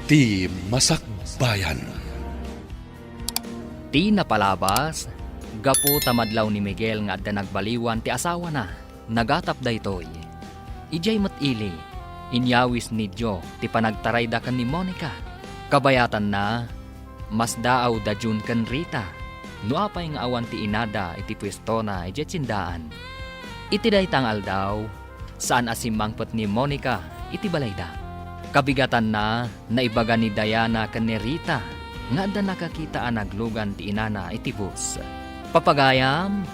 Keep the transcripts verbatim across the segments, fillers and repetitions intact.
Ti Masakbayan. Ti napalabas, gapu ta madlaw ni Miguel nga adda nagbaliwan ti asawana, nagatap daytoy. Idiay met ili, inyawis ni Joe ti panagtarayda ken ni Monica. Kabayatanna, masdaawda June ken Rita, no apay nga awan ti inada iti puestona idiay tiendaan. Iti dayta nga aldaw, saan a simmangpet ni Monica iti balayda. Kabigatanna, naibaga ni Diana ken ni Rita nga adda nakakita a naglugan ti inana iti bus. Papagayam,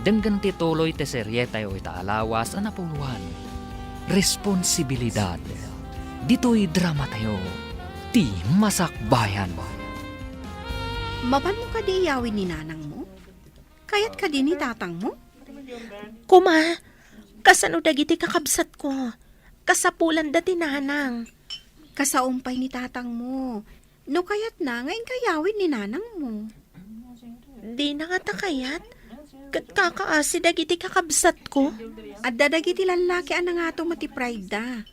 denggen ti tuloy ti serietayo ita a lawas a napuloan. Responsibilidad. Ditoy dramatayo, Ti Masakbayan. Mapanmo kadi iyawid ni nanangmo? Kayat kadi ni tatangmo? Kuma, kasano dagiti kakabsatko? Kasapulanda ti nanang. Kasaom pay ni tatangmo. No kayatna nga inka iyawid ni nanangmo. Dina ngata kayat? Ket kakaasi dagiti kakabsatko? Adda dagiti lallaki a nangato met ti pride da.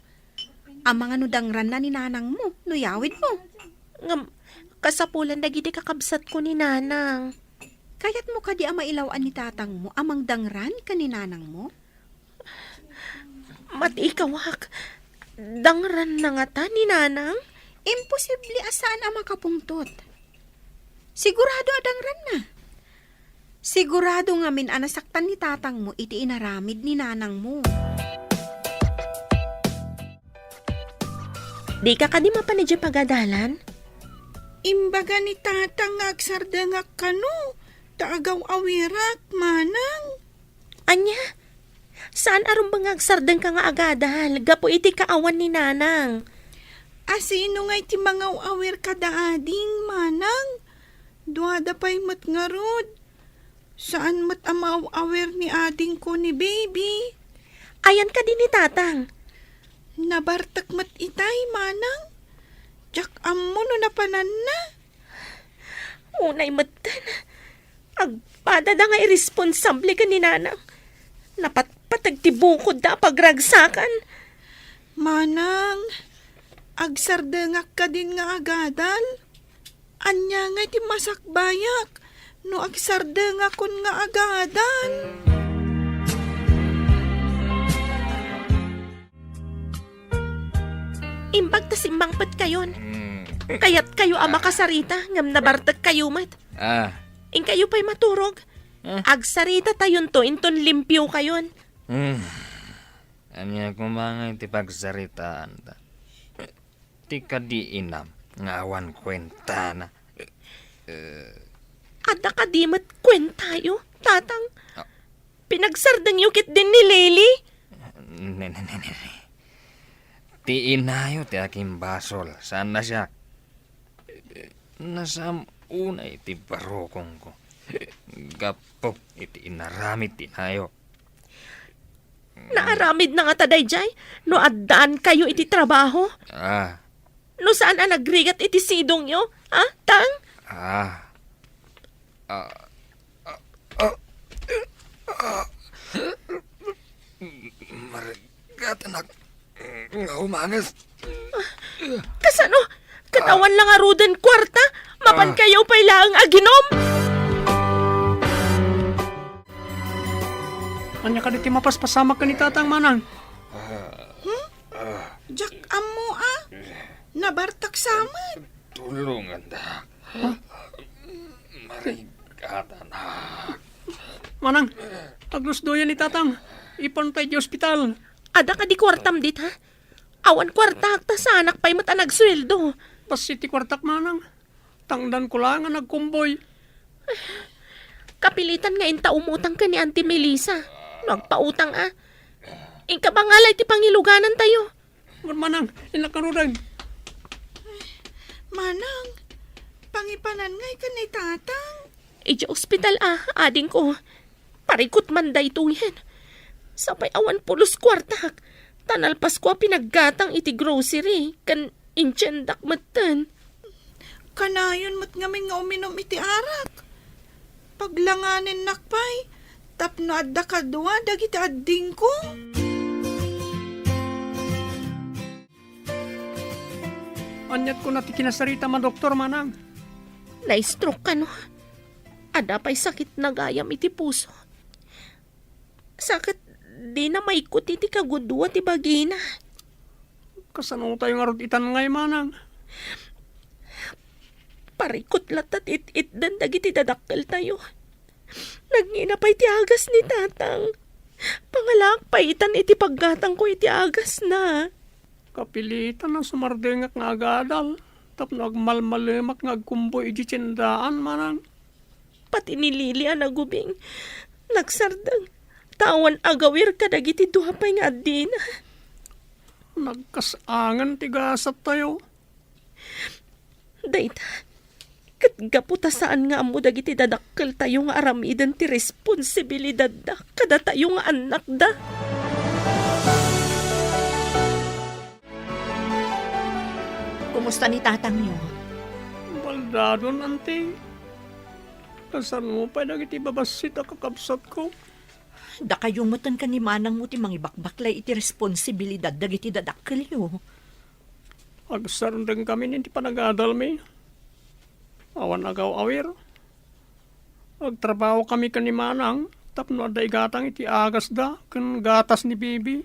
Amangan no dangranna ni nanangmo no iyawidmo. Ngem, kasapulan dagiti kakabsatko ni nanang. Kayatmo kadi a mailaw-an ni tatangmo a mangdangran ken ni nanangmo? Mati kawak, dangranna ngata ni nanang? Imposible a saan a makapungtot. Sigurado a dangranna. Sigurado ngamin a nasaktan ni tatangmo iti inaramid ni nanangmo. Dika kadi mapan idiay pagadalan? Imbaga ni tatang nga agsardengak kano, ta agaw-awirak, manang. Ania? Saan a rumbeng nga agsardengka nga agadal gapu iti kaawan ni nanang? A sino ngay ti mangaw-awir kada ading, manang? Duada pay met ngarud. Saan met a maaw-awir ni adingko ni baby. Ayan kadi ni tatang? Nabartek met itay, manang. Diak ammo no napananna. Unay metten. Agpadada nga irresponsable ken ni nanang. Napatpateg ti bukodda a pagragsakan. Manang, agsardengak kadin nga agadal? Ania ngay ti masakbayak no agsardengakon nga agadal? Imbag ta simmangpetkayon. Mm. Kayatkayo a Ah. makasarita, ngem nabartekkayo met. Ah. Inkayo pay maturog. Ah. Agsarita tayonto inton limpiokayon. Hmm. Ania koma nga iti pagsaritaanta? Ti kadi inam nga awan kuentana. Eh. Adda kadi met kuentayo, tatang? Ah. Pinagsardengyo ketdin ni Lily? Ne, ne, ne, ne, ne. Ti inayo ti akimbasol, saan a siak. Nasaam unay ti barukongko. Gapu iti inaramid ti inayo. Naaramid na ngata daydiay no addaankayo iti trabaho? Ah. No saan a nagrigat iti sidongyo, ha, tang? Ah. Ah. Ah. Ah. Ah. Marigatanak nga umanges. Kasano? Ket awan la ngaruden kuarta? Mapankayo pay laeng aginom? Ania kadi ti mapaspasamak ken ni tatang, manang? Hmm? Diak ammo a. Nabartak sa met. Tulongandak. Huh? Marigatanak. Manang, aglusdoyan ni tatang. Ipan pay idiay ospital. Adda kadi kuartam dit, ha? Awan kuartak ta saanak pay met a nagsueldo. Bassit ti kuartak, manang. Tangdanko laeng a nagkumboy. Kapilitan nga inta umutang ken ni Auntie Melissa. No agpautang a. Inka bangalay ti pangiluganantayo. Manang, innak ngaruden. Manang, pangipanan ngay ken ni tatang. Idiay ospital a, adingko. Parikut man daytoyen. Sapay awan pulos kuartak. Ta nalpasko a pinaggatang iti grocery, ken intiendak metten. Kanayon met ngamin nga uminum iti arak. Paglanganennak pay tapno adda kadua dagiti addingko. Aniat kuna ti kinasarita, madoktor, manang? Na-stroke kano? Adda pay sakitna gayam iti puso. Sa ket dina maikut iti kagudua ti bagina. Kasano tayo ngarud itan ngay, manang? Parikut latta ti it-itdan dagiti dadakkeltayo. Nagngina pay ti agas ni tatang. Pangalaak pay itan iti paggatangko iti agasna. Kapilitan a sumardengak nga agadal tapno agmalmalemak nga agkumbuy idiay tiendaan, manang. Pati ni Lily a nagubing, nagsardeng, ta awan agawir kadagiti dua pay nga addina. Nagkas-angen ti gasattayo. Dayta, ket gapu ta saan nga ammo dagiti dadakkeltayo nga aramiden ti responsibilidadda kadatayo nga annakda. Kumusta ni tatangyo? Baldadon, anti. Kasano pay dagiti babassit a kakabsatko? Dakayo metten ken ni manangmo ti mangibakbaklay iti responsibilidad dagiti dadakkelyo. Agsardengkami iti panagadalmi. Awan agaw-awir. Agtrabahokami ken ni manang tapno adda igatang iti agasda ken gatas ni Bibi.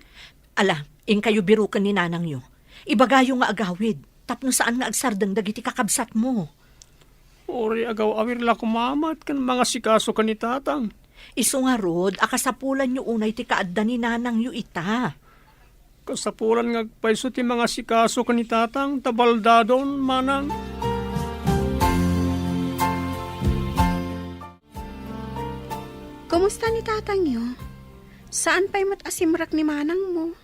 Ala, inkayo biroken ni nanangyo. Ibagayo nga agawid tapno saan nga agsardeng dagiti kakabsatmo. Uray agaw-awir la koma met ken mangasikaso ken ni tatang. Isu ngarud a kasapulanyo unay ti kaadda ni nanangyo ita. Kasapulan nga agpayso ti mangasikaso ken ni tatang ta baldadon, manang. Kumusta ni tatangyo? Saan pay met a simrek ni manangmo?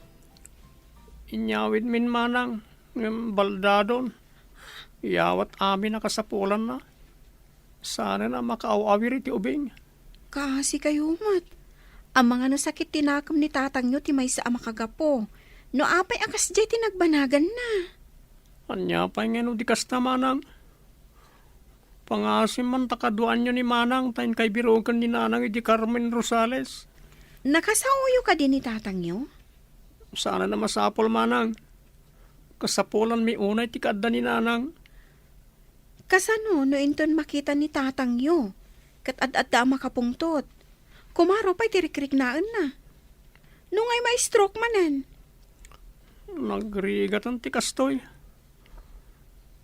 Inyawidmin, manang, ngem baldadon. Iyawat amin a kasapulanna. Saanen a makaaw-awir iti ubing. Kaasi kayo met. Amangan no sakit ti nakem ni tatangyo ti maysa a makagapu. No apay a kasdiay ti nagbanaganna? Ania pay ngeno di kasta, manang? Pangasim man ta kaduaanyo ni manang ta inkay biroken ni nanang idi Carmen Rosales. Nakasaoyo kadi ni tatangyo? Saan a masapul, manang. Kasapulanmi unay ti kaadda ni nanang. Kasano no inton makita ni tatangyo ket ad-adda a makapungtot? Kumaro pay ti rikriknaenna. No ngay ma-stroke manen? Nagrigatan ti kastoy.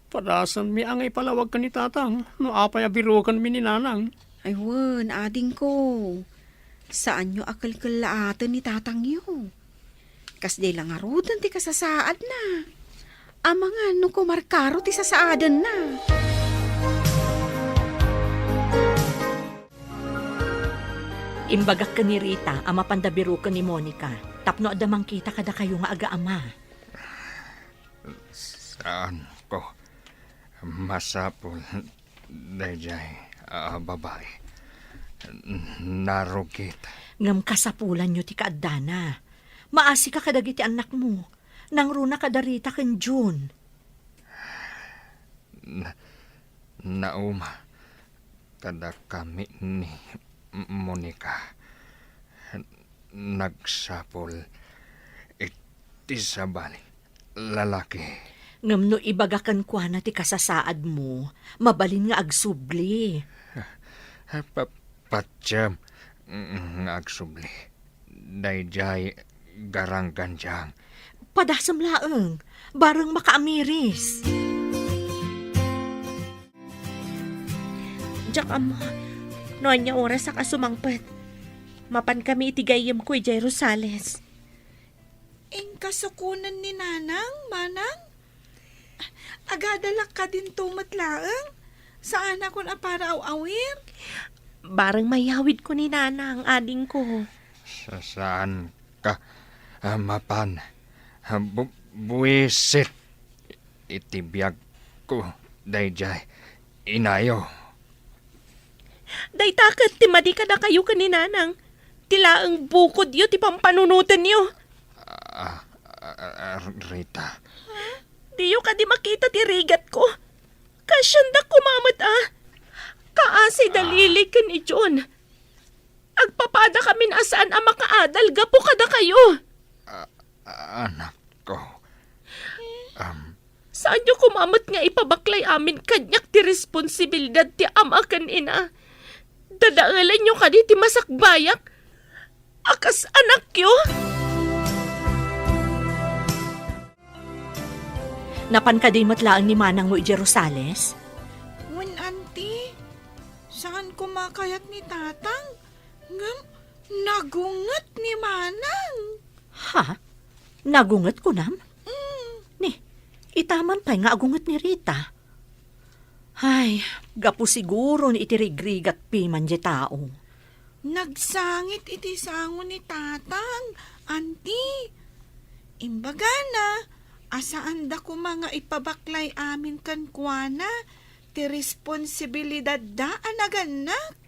Padasenmi a nga ipalawag ken ni tatang no apay a birokenmi ni nanang. Ay wen, adingko. Saanyo a kelkellaaten ni tatangyo. Kasdiay la ngaruden ti kasasaadna. Amangan no kumarkaro ti sasaadenna. Imbagak ken ni Rita a mapanda biroken ni Monica tapno adda mangkita kadakayo nga agaama. Saanko. Masapul daydiay a babai. Narugit. Ngem kasapulanyo ti kaaddana. Maasika kadagiti annakmo. Nangruna kada Rita ken June. Na-, nauma kadakami ni Monica. Nagsapul iti sabali lalaki. Ngem no ibaga kenkuana ti kasasaadmo, mabalin nga agsubli. Pa-, patiem nga agsubli. Daydiay garanggandiang. Padasem laeng, bareng makaamiris. Diak ammo no ania oras a kasumangpet. Mapankami iti gayyemko idiay Rosales. Inkasukonen ni Nanang, Manang? Agadalak kadinto met laeng? Saanakon a para aw-awir? Bareng mayawidko ni Nanang, adingko. Sa-, saanka a mapan. Bu-, buisit iti biagko daydiay, inayo. Dayta ket ti madi kadakayo ken ni Nanang. Ti laeng bukodyo ti pampanunotenyo. Ah, ah, ah, Rita. Diyo kadi makita ti rigatko? Kasianda koma met a. Kaasi da Lily ken ni June. Agpapadakamin a saan a makaadal gapu kadakayo. Ah, anakko. Am, Sa Ania koma met nga ipabaklay amin kaniak ti responsibilidad ti ama ken ina? Dadaelanyo kadi ti masakbayak a kas anakyo? Napan kadi met laeng ni manangmo idiay Rosales? Wen, Auntie. Saan koma kayat ni Tatang? Ngem nagunget ni Manang. Ha? Nagunget kunam? Mm. Ni, itaman pay nga agunget ni Rita. Ay, gapu siguro iti rigrigat piman diay tao. Nagsangit iti sango ni Tatang, Auntie. Imbagana a saanda koma nga ipabaklay amin kenkuana ti responsibilidadda a nagannak.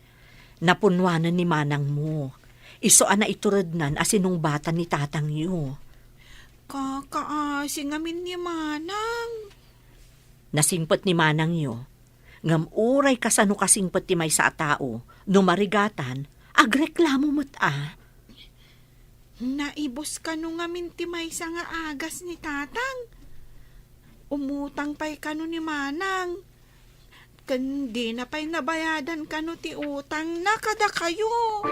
Napunnoanan ni manangmo. Isu a naiturednan a sinungbatan ni tatangyo. Kakaasi ngamin ni Manang. Nasingpet ni manangyo, ngem uray kasano kasingpet ti maysa a tao, no marigatan, agreklamo met a. Naibus kano ngamin ti maysa nga agas ni Tatang. Umutang pay kano ni Manang. Ken dina pay nabayadan kano ti utangna kadakayo.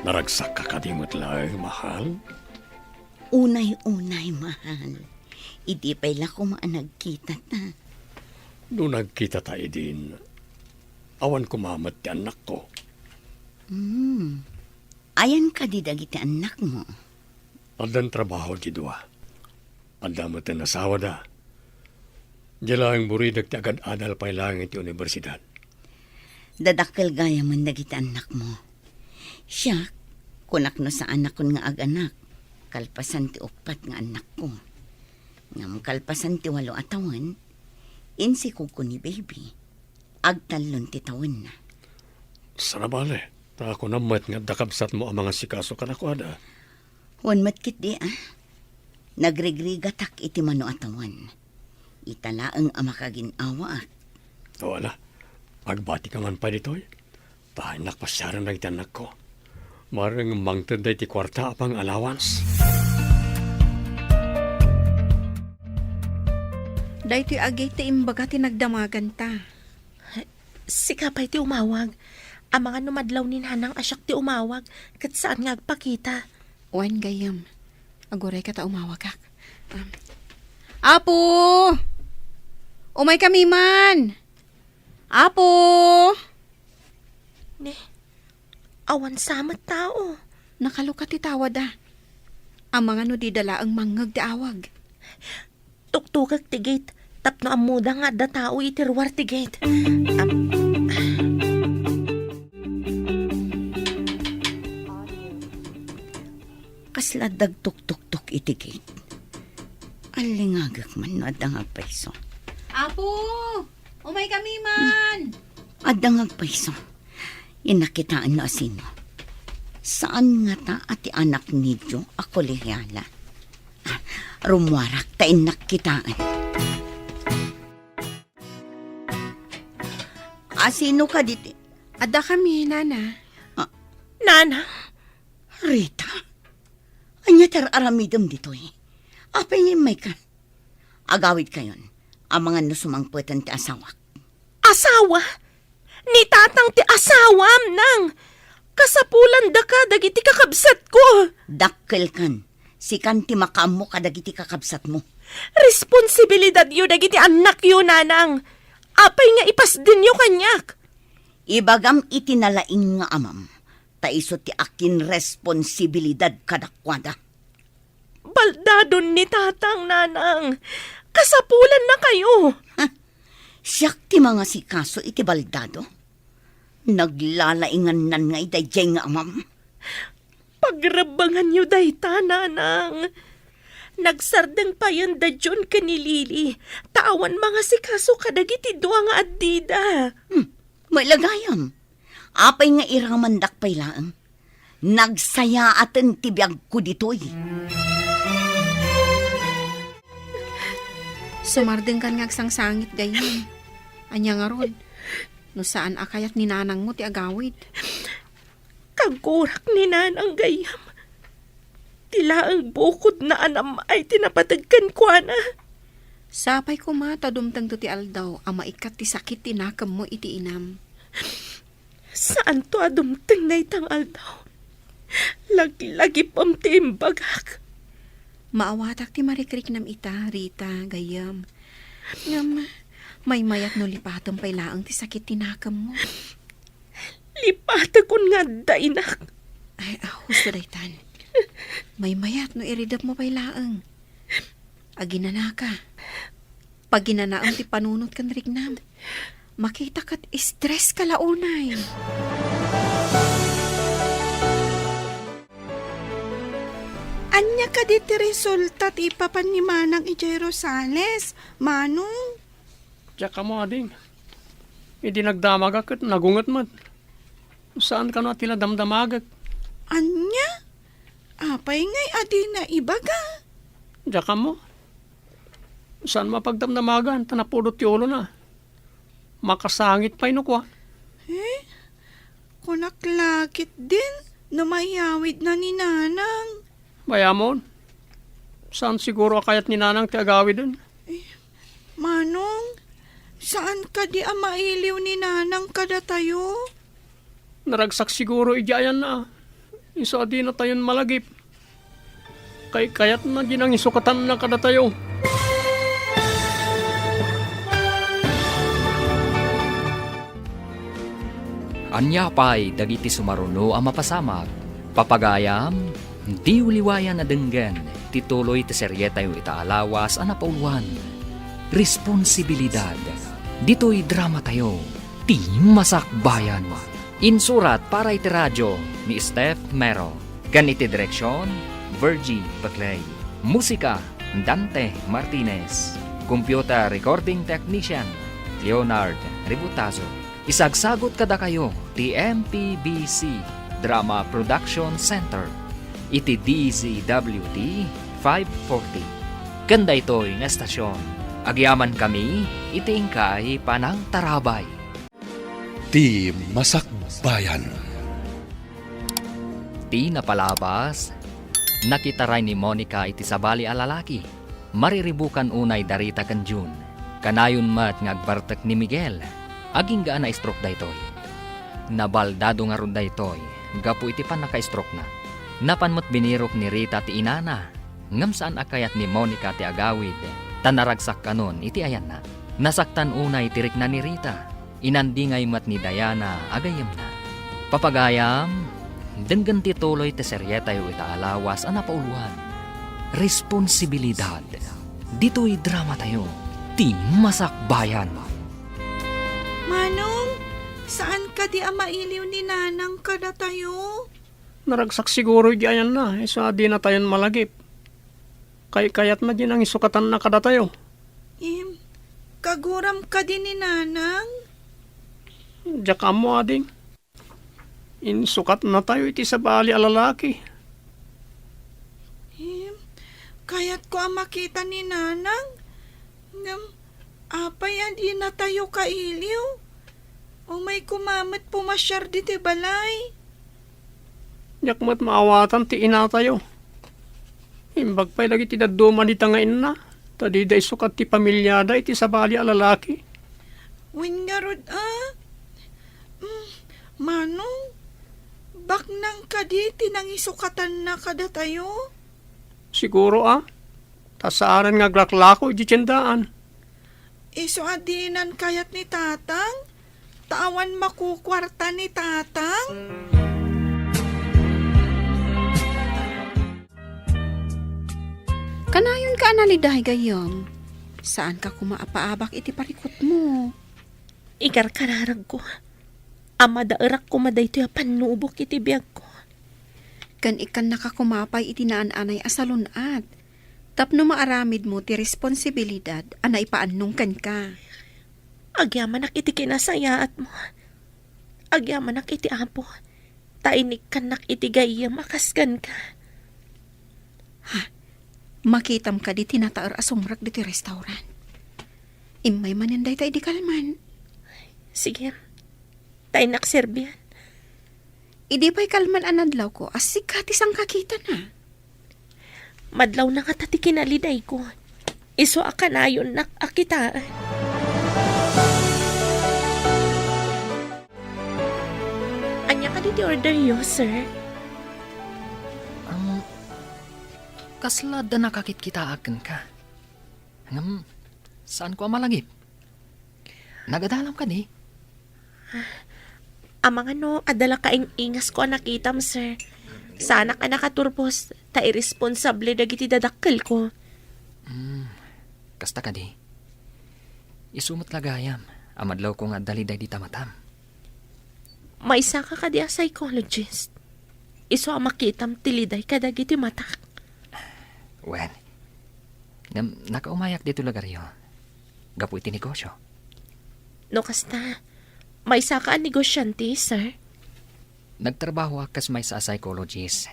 Naragsakka kadi met laeng, mahal? Unay-unay, mahal. Idi pay la koma a nagkitata. No nagkitata idin, awan koma met ti annakko. Hmm. Ayan kadi dagiti annakmo? Addan trabaho ti dua. Adda met ti asawada. Diay laeng buridek ti agad-adal pay laeng iti universidad. Dadakkel gayamen dagiti annakmo. Siak, kunak no saanakon nga aganak, kalpasan ti uppat nga annakko. Ngem kalpasan ti walo a tawen, insikogko ni baby. Agtallon ti tawenna. Saan a bale, ta kunam met nga adda kabsatmo a mangasikaso kadakuada. Wen met ketdi a. Nagrigrigatak iti mano a tawen. Ita laeng a makagin-awaak. O ala, agbatika man pay ditoy. Ta innak pasiaren dagiti annakko. Maring mangted daytoy kuarta a pang-allowance. Daytoy a gate ti imbaga ti nagdamaganta. Sika pay ti umawag. Amangan no madlaw ni Nanang a siak ti umawag, ket saan nga agpakita. Wen, gayyem. Agurayka ta umawagak. Um, Apo! Umaykami man! Apo! Ne, awan sa met tao. Nakalukat ti tawada. Amangan no dida laeng mangngeg ti awag. Tuktukek ti gate, tapno ammoda nga adda tao iti ruar ti gate. Am-, Kasla adda agtuktuktok iti gate. Allingagek man no adda nga agpayso. Apo! Umaykami man! Adda nga agpayso. Innak kitaen no asino. Saan ngata a ti anak ni Jo a kolehiala. Ah, rummuarak ta innak kitaen. Asino kadi ti? Adda kami, Nana. Ah. Nana? Rita? Ania ti ar-aramidem ditoy? Apay nga immayka? Agawidkayon, amangan no sumangpeten ti asawak. Asawa? Ni tatang ti asawam, nang! Kasapulandaka dagiti kakabsatko! Dakkelkan, sikan ti makaammo kadagiti kakabsatmo. Responsibilidadyo dagiti annakyo, nanang! Apay nga ipasdenyo kaniak? Ibagam iti nalaing nga amam, ta isu ti akinresponsibilidad kadakuada. Baldadon ni tatang, nanang. Kasapulannakayo. Ha? Siak ti mangasikaso iti baldado? Naglalaingannan ngay daydiay nga amam. Pagrebbenganyo dayta, nanang. Nagsardeng payen da John ken ni Lily, ta awan mangasikaso kadagiti dua nga addida. Hmm, mailagayam. Apay nga iramandak pay laeng? Nagsayaaten ti biagko ditoy. Sumardengkan nga agsangsangit, gayyem. Ania ngarud, no saan a kayat ni nanangmo ti agawid? Kagurak ni nanang, gayyem. ti laeng bukodna a nam-ay ti napateg kenkuana. Sapay koma ta dumtengto ti aldaw a maikkat ti sakit ti nakemmo iti inam. Saanto a dumteng dayta nga aldaw. Laglagipem ti imbagak. Maawatak ti marikriknam ita, Rita, gayyem. Ngem, maymayat no lipatem pay laeng ti sakit ti nakemmo. Lipatekon nga adda inak. Ay, ah, husto daytan. Maymayat no iridepmo pay laeng. Aginanaka. Paginanaem ti panunot ken riknam. Makita ket stress ka la unay. Ania kadi ti resulta ti ipapan ni Manang idiay Rosales, Manong? Diak ammo, ading. Idi nagdamagak ket nagunget met. Saan kano a ti la damdamagek. Ania? Apay ngay a dina ibaga? Diak ammo. Saan mapagdamdamagan ta napudot ti ulona. Makasangit pay no kua. Eh? Kunak la ketdin no maiyawidna ni Nanang. Bayamon, saan siguro a kayat ni Nanang ti agawiden? Eh, Manong, saan kadi a mailiw ni Nanang kadatayo? Naragsak siguro idiay ayanna, isu a dinatayon malagip. Kaykayatna di nangisukatanna kadatayo. Ania pay dagiti sumaruno a mapasamak? Papagayam, diyo liwayan a denggen ti tuloy ti serietayo ita a lawas a napauluan, Responsibilidad. Ditoy dramatayo, Ti Masakbayan. Insurat para iti radio ni Steph Mero. Ken iti direksion, Virgie Peclay. Musika, Dante Martinez. Computer recording technician, Leonard Ributazo. Isagsagut kadakayo ti M P B C Drama Production Center iti D Z W T five forty. Ken daytoy nga estasion, agyamankami iti inkay panangtarabay. Ti Masakbayan. Ti napalabas, nakitaray ni Monica iti sabali a lalaki. Mariribukan unay da Rita ken Jun. Kanayon met nga agbartek ni Miguel. Agingga a na-stroke daytoy. Nabaldado ngarud daytoy gapu iti pannaka-strokena. Napan met binirok ni Rita ti inana, ngem saan a kayat ni Monica ti agawid, ta naragsak kanon iti ayanna. Nasaktan unay ti rikna ni Rita. Inandingay met ni Diana a gayyemna. Papagayam, denggen ti tuloy ti serietayo ita a lawas a napauluan, Responsibilidad. Ditoy dramatayo, Ti Masakbayan. Manong, saan kadi a mailiw ni Nanang kadatayo? Naragsak siguro iti ayanna, isu a dinatayon malagip. Kaykayatna di nangisukatanna kadatayo. Em, kaguram kadi ni Nanang? Diak ammo, ading. Insukatnatayo iti sabali a lalaki. Em, kayatko a makita ni Nanang. Ngem, apay a dinatayo kailiw? Umay koma met pumasiar ditoy balay. Diak met maawatan ti inatayo. Imbag pay dagiti dadduma dita nga inna, ta dida isukat ti pamiliada iti sabali a lalaki. Wen ngarud a? Mm, Manong, baknang kadi ti nangisukatanna kadatayo? Siguro a, ta saanen nga aglaklako iti tiendaan. Isu a dinan kayat ni Tatang, ta awan makukuarta ni Tatang? Kanayonka a naliday, gayyem. Saanka koma a paabak iti parikutmo. Ikarkararagko a madaerak koma daytoy a pannubok iti biagko. Ken ikkannaka koma pay iti naan-anay a salun-at tapno maaramidmo ti responsibilidad a naipaannong kenka. Agyamanak iti kinasayaatmo. Agyamanak iti Apo, ta inikkannak iti gayyem a kas kenka. Ha? Makitam kadi ti nataer a sumrek ditoy restaurant? Immay manen dayta idi kalman. Sige, ta innak serbian. Idi pay kalman a nadlawko, a sika ti sangkakitana. Madlawna ngata ti kinalidayko. Isu a kanayonnak a kitaen. Ania kadi ti orderyo, sir? Am, kasla adda nakakitkitaak kenka. Ngem, saanko a malagip. Nagadalam kadi? Amangan no adda la kaing-ingasko a nakitam, sir. Saanak a nakaturpos, ta irresponsable dagiti dadakkelko. Hmm, kasta kadi. Isu met la gayam a madlawko nga adda liday dita matam. Maysaka kadi a psychologist? Isu a makitam ti liday kadagiti matak. Wen, ngem nakaumayak ditoy lugaryo gapu iti negosyo. No kasta, maysaka a negosiante, sir? Nagtrabahoak kas maysa a psychologist.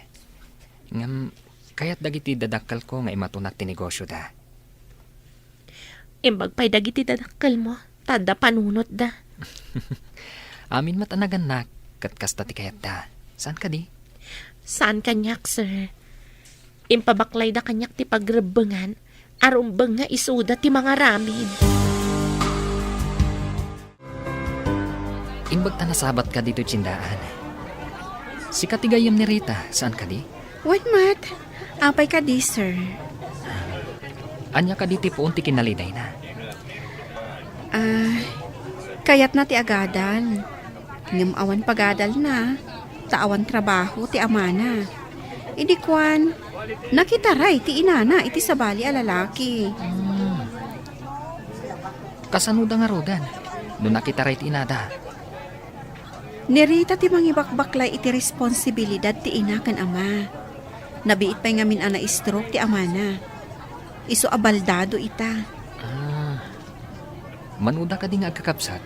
Ngem kayat dagiti dadakkelko nga imatunak ti negosyoda. Imbag pay dagiti dadakkelmo, ta adda panunotda. Amin met a nagannak, ket kasta ti kayatda. Saan kadi? Saan kaniak, sir. Impabaklayda kaniak ti pagrebbengan, a rumbeng nga isuda ti mangaramid. Imbag ta nasabatka ditoy tiendaan. Sika ti gayyem ni Rita, saan kadi? Wen met. Apay kadi, sir? Ania kadi ti puon ti kinalidayna? Ah, kayatna ti agadal. Ngem awan pagadalna, ta awan trabaho ti amana. Idi kuan, nakitaray ti inana iti sabali a lalaki. Hmm. Kasanoda ngaruden no nakitaray ti inada? Ni Rita ti mangibakbaklay iti responsibilidad ti ina ken ama. Nabiit pay ngamin a na-stroke ti amana. Isu a baldado ita. Ah. Manoda kadi nga agkakabsat?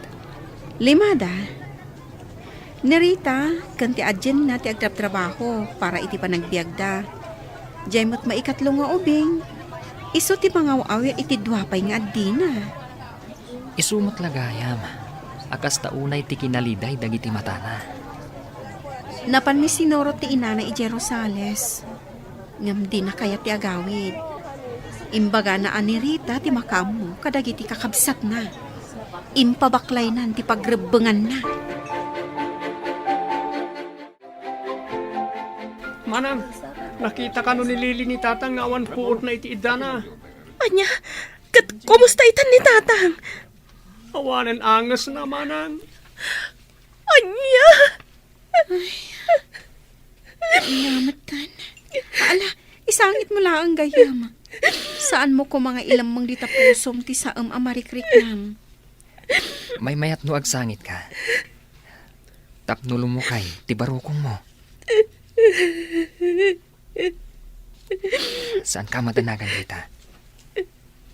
Limada. Ni Rita ken ti adienna ti agtrabtrabaho para iti panagbiagda. Diay met maikatlo nga ubing, isu ti mangaw-awir iti dua pay nga addina. Isu met la gayam a kasta unay ti kinaliday dagiti matana. Napanmi sinurot ti inana idiay Rosales. Ngem dina kayat ti agawid. Imbagana a ni Rita ti makaammo kadagiti kakabsatna. Impabaklaynan ti pagrebbenganna. Manang, nakitaka no ni Lily ni Tatang nga awan puotna iti iddana? Ania? Ket kumusta itan ni Tatang? Awanen angesna, Manang. Ania? Ay, ania metten. Ala, isangitmo laeng gayyem. Saanmo koma nga ilemmeng dita pusom ti saem a marikriknam. Maymayat no agsangitka. Tapno lumukay ti barukongmo. Saanka a madanagan dita.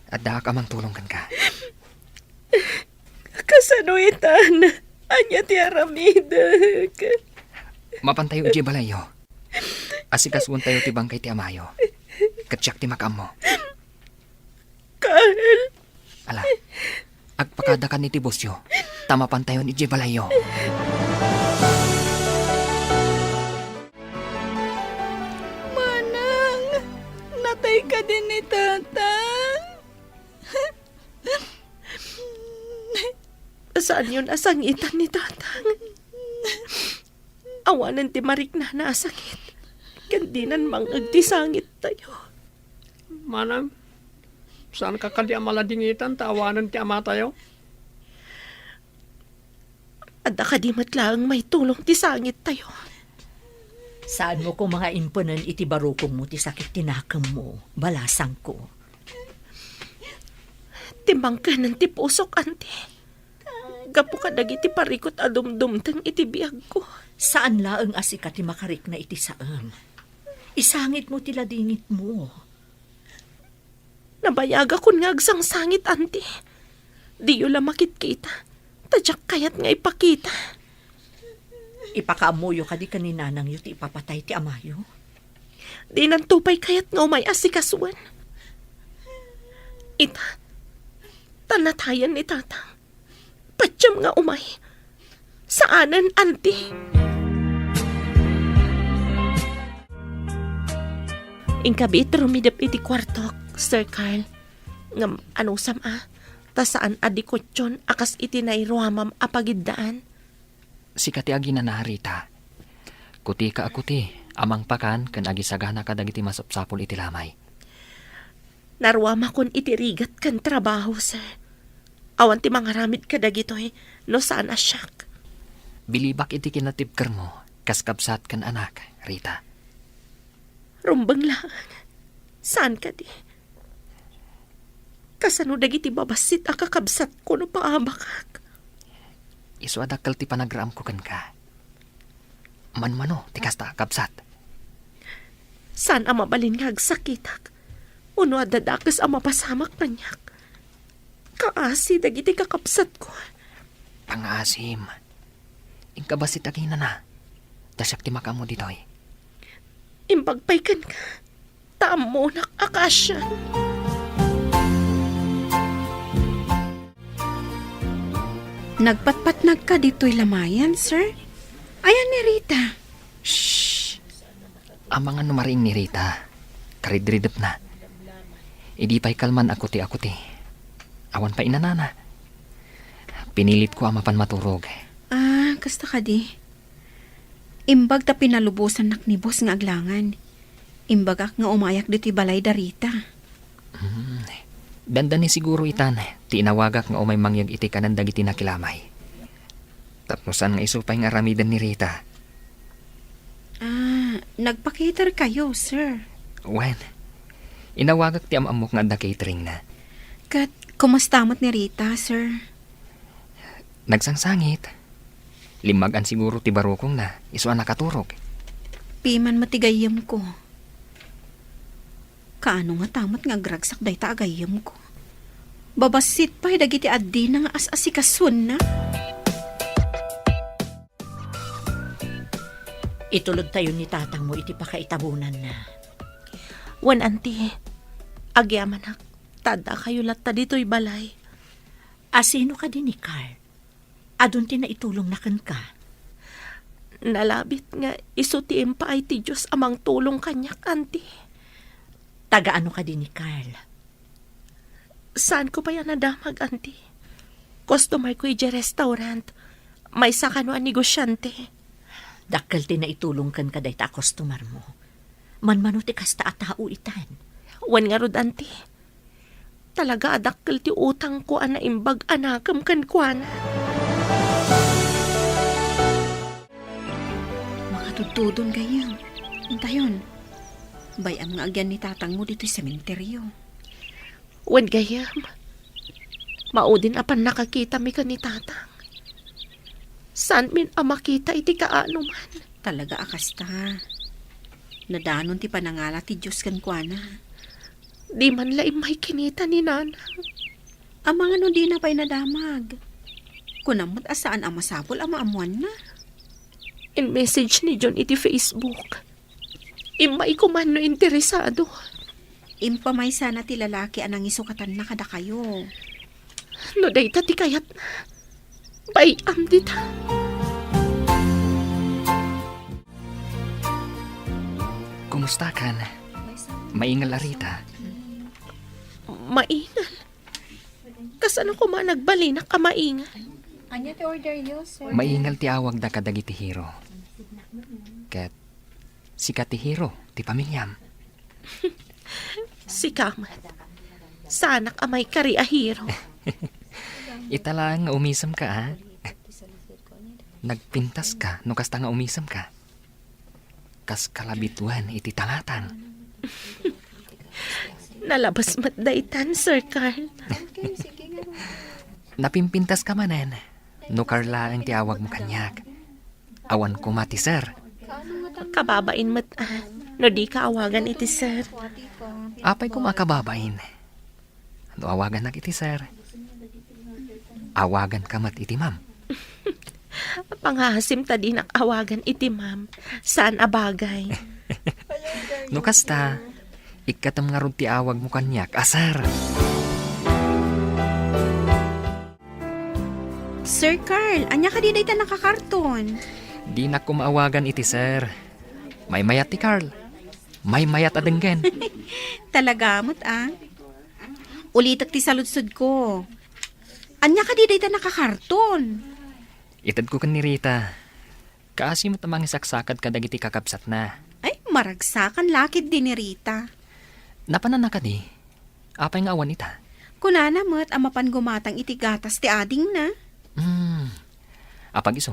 Addaak a mangtulong kenka. Kasano itan? Ania ti aramidek? Mapantayo idiay balayyo. Asikasuentayo ti bangkay ti amayo. Ket siak ti makaammo. Carl! Ala, agpakadakan iti busyo, ta mapantayon idiay balayyo. Manang, natay kadi ni Tatang? Saanyon a sangitan ni Tatang. Awanen ti mariknana a sakit, ken dinan mang-eg ti sangittayo. Manang, saanka kadi a maladingitan ta awanen ti amatayo? Adda kadi met laeng maitulong ti sangittayo? Saanmo koma nga impenen iti barukongmo ti sakit ti nakemmo, balasangko. Timmangkenen ti pusok, anti. Gapu kadagiti parikut a dumdumteng iti biagko. Saan laeng a sika ti makarikna iti saem. Isangitmo ti ladingitmo. Nabayagakon nga agsangsangit, anti. Diyo la makitkita, ta diak kayat nga ipakita. Ipakaammoyo kadi ken ni nanangyo ti ipapatay ti amayo? Dinanto pay kayat nga umay asikasuen. Ita, ta natayen ni Tatang. Patiem nga umay. Saanen, anti. Inkabiit rumidep iti kuartok, Sir Carl. Ngem anusam a, ta saan a dikutyon a kas iti nairuamam a pagiddaan. Sika ti aginana, Rita. Kutika a kuti a mangpakan ken agisagana kadagiti masapsapul iti lamay. Naruamakon iti rigat ken trabaho, sir. Awan ti mangaramid kadagitoy no saan a siak. Bilibak iti kinatibkermo kas kabsat ken anak, Rita. Rumbeng laeng. Saan kadi? Kasano dagiti babassit a kakabsatko no paabakak? Isu a dakkel ti panagraamko kenka. Manmano ti kasta a kabsat? Saan a mabalin nga agsakitak, wenno adda dakes a mapasamak kaniak. Kaasi dagiti kakabsatko. Pangaasim. Inka bassit aginana. Ta siak ti makaammo ditoy. Imbag pay kenka, ta ammonak a kaasian. Nagpatpatnagka ditoy lamayan, sir? Ayan ni Rita. Shh! Amangan no mariing ni Rita. Karidridepna. Idi pay kalman a kuti a kuti. Awan pay inanana. Pinilitko a mapan maturog. Ah, kasta kadi. Imbag ta pinalubosannak ni boss nga aglangan. Imbagak nga umayak ditoy balay da Rita. Hmm. Dandani siguro itan ti inawagak nga umay mangyeg iti kanen dagiti nakilamay. Tapno saan nga isu pay nga aramiden ni Rita. Ah, nagpa-cater kayo, sir? Wen, inawagak ti am-ammok nga adda cateringna. Ket kumusta met ni Rita, sir? Nagsangsangit. Limmagan siguro ti barukongna, isu a nakaturog. Piman met ti gayyemko. Kaano ngata met nga agragsak dayta a gayyemko? Babassit pay dagiti addina nga as-asikasuenna. Itulodtayo ni tatangmo iti pakaitabonanna. Wen, anti, agyamanak, ta addakayo latta ditoy balay. A, sino kadi ni Carl? Adun ti naitulongna kenka? Nalabit nga isu ti impaay ti Dios a mangtulong kaniak, anti. Taga-ano kadi ni Carl? Saanko pay a nadamag, anti. Customerko idiay restaurant. Maysa kano a negosiante. Dakkel ti naitulong kenka dayta a customermo. Manmano ti kasta a tao itan. Wen ngarud, anti. Talaga a dakkel ti utangko a naimbag a nakem kenkuana. Makatudtudon gayyem. Intayon. Bay-am nga agyan ni tatangmo ditoy sementeryo. Wen gayyem, maudin a pannakakitami ken ni tatang. Saanmin a makita iti kaanoman. Talaga a kasta. Nadanon ti panangala ti Dios kenkuana. Di man la immay kinita ni nanang. Amangan no dina pay nadamag. Kunam met a saan a masapul a maammoanna. In-message ni John iti Facebook. Immay ko man no interesado. Impamaysana ti lalaki a nangisukatanna kadakayo. No dayta ti kayatna, bay-am dita. Kumustakan? Maingal a Rita? Maingal? Kasano koma nagbalinak a maingal? Ania ti order yo, sir? Maingal ti awagda kadagiti hero. Ket sika ti hero ti pamiliam. Sika met. Saanak a maikari a hero. Ita laeng nga umisemka, a? Nagpintaska no kasta nga umisemka. Kas kalabituen iti tangatang. Nalabas met daytan, Sir Carl. Napimpintaska manen no Carl laeng ti awagmo kaniak. Awan koma ti sir. Kababain met, a, no dika awagan iti sir. Apay koma a kababain? No awagannak iti sir, awaganka met iti ma'am. Pangaasim ta dinak awagan iti ma'am. Saan a bagay. No kasta, ikkatem ngarud ti awagmo kaniak a sir. Sir Carl, ania kadi dayta nakakarton? Dinak koma awagan iti sir. Maymayat ti Carl. Maymayat a denggen. Talaga met, a? Ulitek ti saludsodko. Ania kadi dayta nakakarton? Itedko ken ni Rita. Kaasi met a mangisaksakad kadagiti kakabsatna. Ay, maragsakan la ketdi ni Rita. Napananna kadi? Apay nga awan ita? Kunana met a mapan gumatang iti gatas ti adingna. Hmm. Apag isu,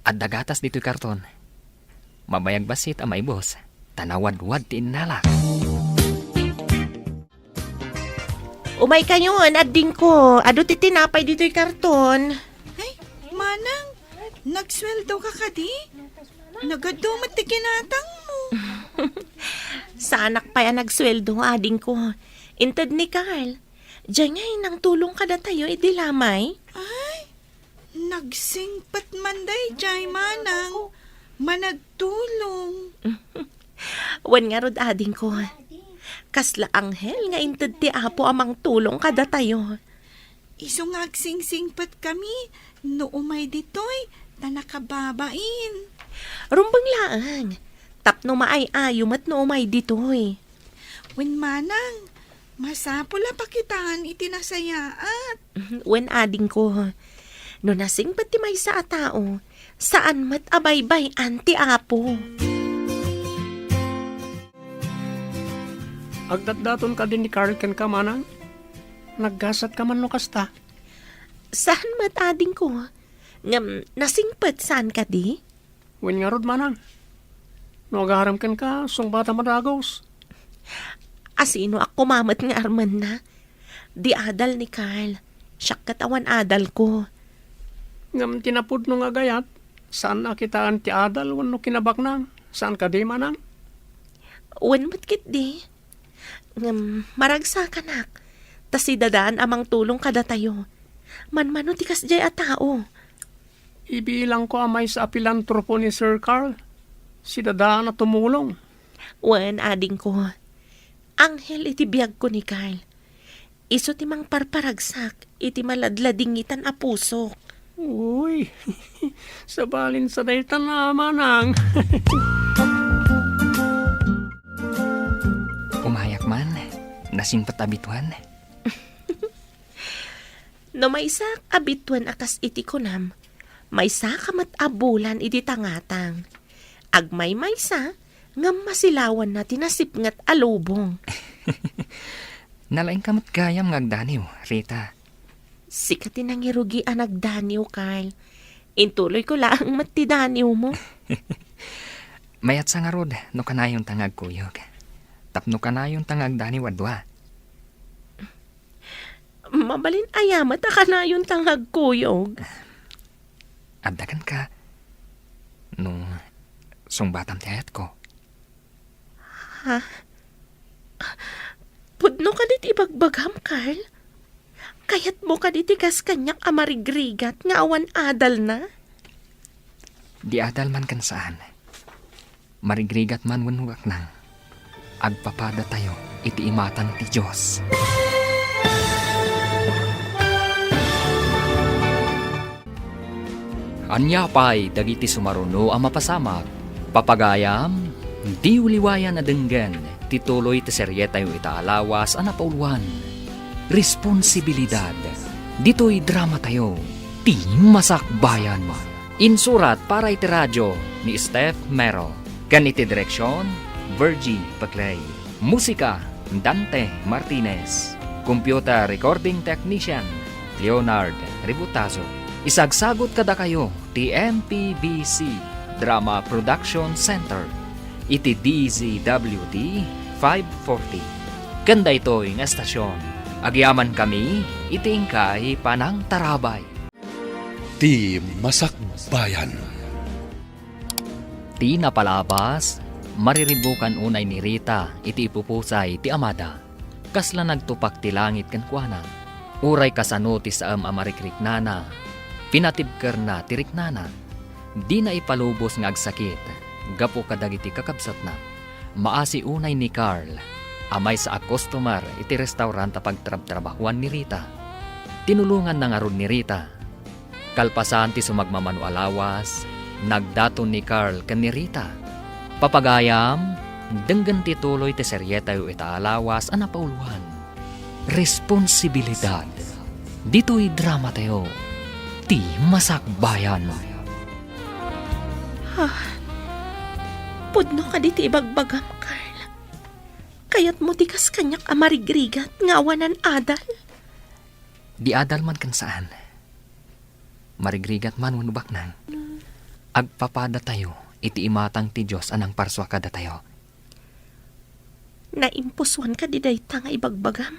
adda gatas ditoy karton. Mabayag bassit a maibus, ta nawadwad ti innalak. Umaykayon, adingko. Adu ti tinapay ditoy karton. Ay, manang, nagsueldo ka kadi? Nagadu met ti kinatangmo. Saanak pay a nagsueldo, adingko. Inted ni Carl. Diay ngay nangtulong kadatayo idi lamay? Ay, nagsingpet man daydiay, manang. Managtulong. Wen ngarud, adingko. Kasla anghel nga inted ti Apo a mangtulong kadatayo. Isu nga agsingsingpetkami no umay ditoy ta nakababain. Rumbeng laeng, tapno maay-ayo met no umay ditoy. Wen manang, masapul a pakitaan iti nasayaat. Wen, adingko. No nasingpet ti maysa a tao, saan met a baybay-an ti Apo. Agdatdaton kadi ni Carl kenka, manang? Naggasatka man no kasta? Saan met, adingko. Ngem nasingpet saan kadi? Wen ngarud, manang. No agarem kenka, sungbatam a dagus. Asinoak koma met nga armenna? Di adal ni Carl. Siak ket awan adalko. Ngem ti napudno nga agayat, saan a kitaan ti adal wenno kinabaknang. Saan kadi, manang? Wen met ketdi. Ngem maragsakanak, ta sidadaan a mangtulong kadatayo. Manmano ti kasdiay a tao. Ibilangko a maysa a pilantropo ni Sir Carl. Sidadaan a tumulong. Wen, adingko. Anghel iti biagko ni Carl. Isu ti mangparparagsak iti maladladingitan a pusok. Uy, sabalin sa daytan a manang. Umayak man, nasingpet a bituen. No maysaak a bituen a kas iti kunam, maysaka met a bulan iti tangatang. Agmaymaysa, ngem masilawanna ti nasipnget a lubong. Nalaingka met gayam nga agdaniw, Rita. Sika ti nangirugi a nagdaniw, Carl. Intuloyko laeng met ti daniwmo. Mayatsa ngarud no kanayonta nga agkuyog. Tapno kanayonta nga agdaniw a dua. Mabalin aya met a kanayonta nga agkuyog? Adda kenka. No sungbatam ti ayatko. Ha? Pudno kadi ti ibagbagam, Carl? Kayatmo kadi ti kas kaniak a marigrigat nga awan adalna? Di adal man ken saan. Marigrigat man wenno aknang, agpapadatayo iti imatang ti Dios. Ania pay dagiti sumaruno a mapasamak? Papagayam, diyo liwayan a denggen ti tuloy ti serietayo ita a lawas a napauluan, Responsibilidad. Ditoy dramatayo, Ti Masakbayan. Insurat para iti radio ni Steph Mero, ken iti direksion, Virgie Paclay. Musika, Dante Martinez. Computer recording technician, Leonard Ributazo. Isagsagut kadakayo ti M P B C Drama Production Center iti D Z W T five forty. Ken daytoy nga estasion, agyamankami iti inkay panangtarabay. Ti Masakbayan. Ti napalabas, mariribukan unay ni Rita iti ipupusay ti amada. Kasla nagtupak ti langit kenkuana. Uray kasano ti saem a marikriknana, pinatibkerna ti riknana. Dina ipalubos nga agsakit gapu kadagiti kakabsatna. Maasi unay ni Carl a maysa a customer iti restaurant a pagtrabtrabahuan ni Rita. Tinulonganna ngarud ni Rita. Kalpasan ti sumagmamano a lawas, nagdaton ni Carl ken ni Rita. Papagayam, Denggen ti tuloy ti serietayo ita a lawas a napauloan, Responsibilidad. Ditoy dramatayo, Ti Masakbayan. Ah, pudno kadi ti ibagbagam, Carl? Kayatmo ti kas kaniak a marigrigat nga awanan adal? Di adal man ken saan. Marigrigat man wenno baknang, agpapadatayo iti imatang ti Dios a nangparsua kadatayo. Naimposuan kadi dayta nga ibagbagam?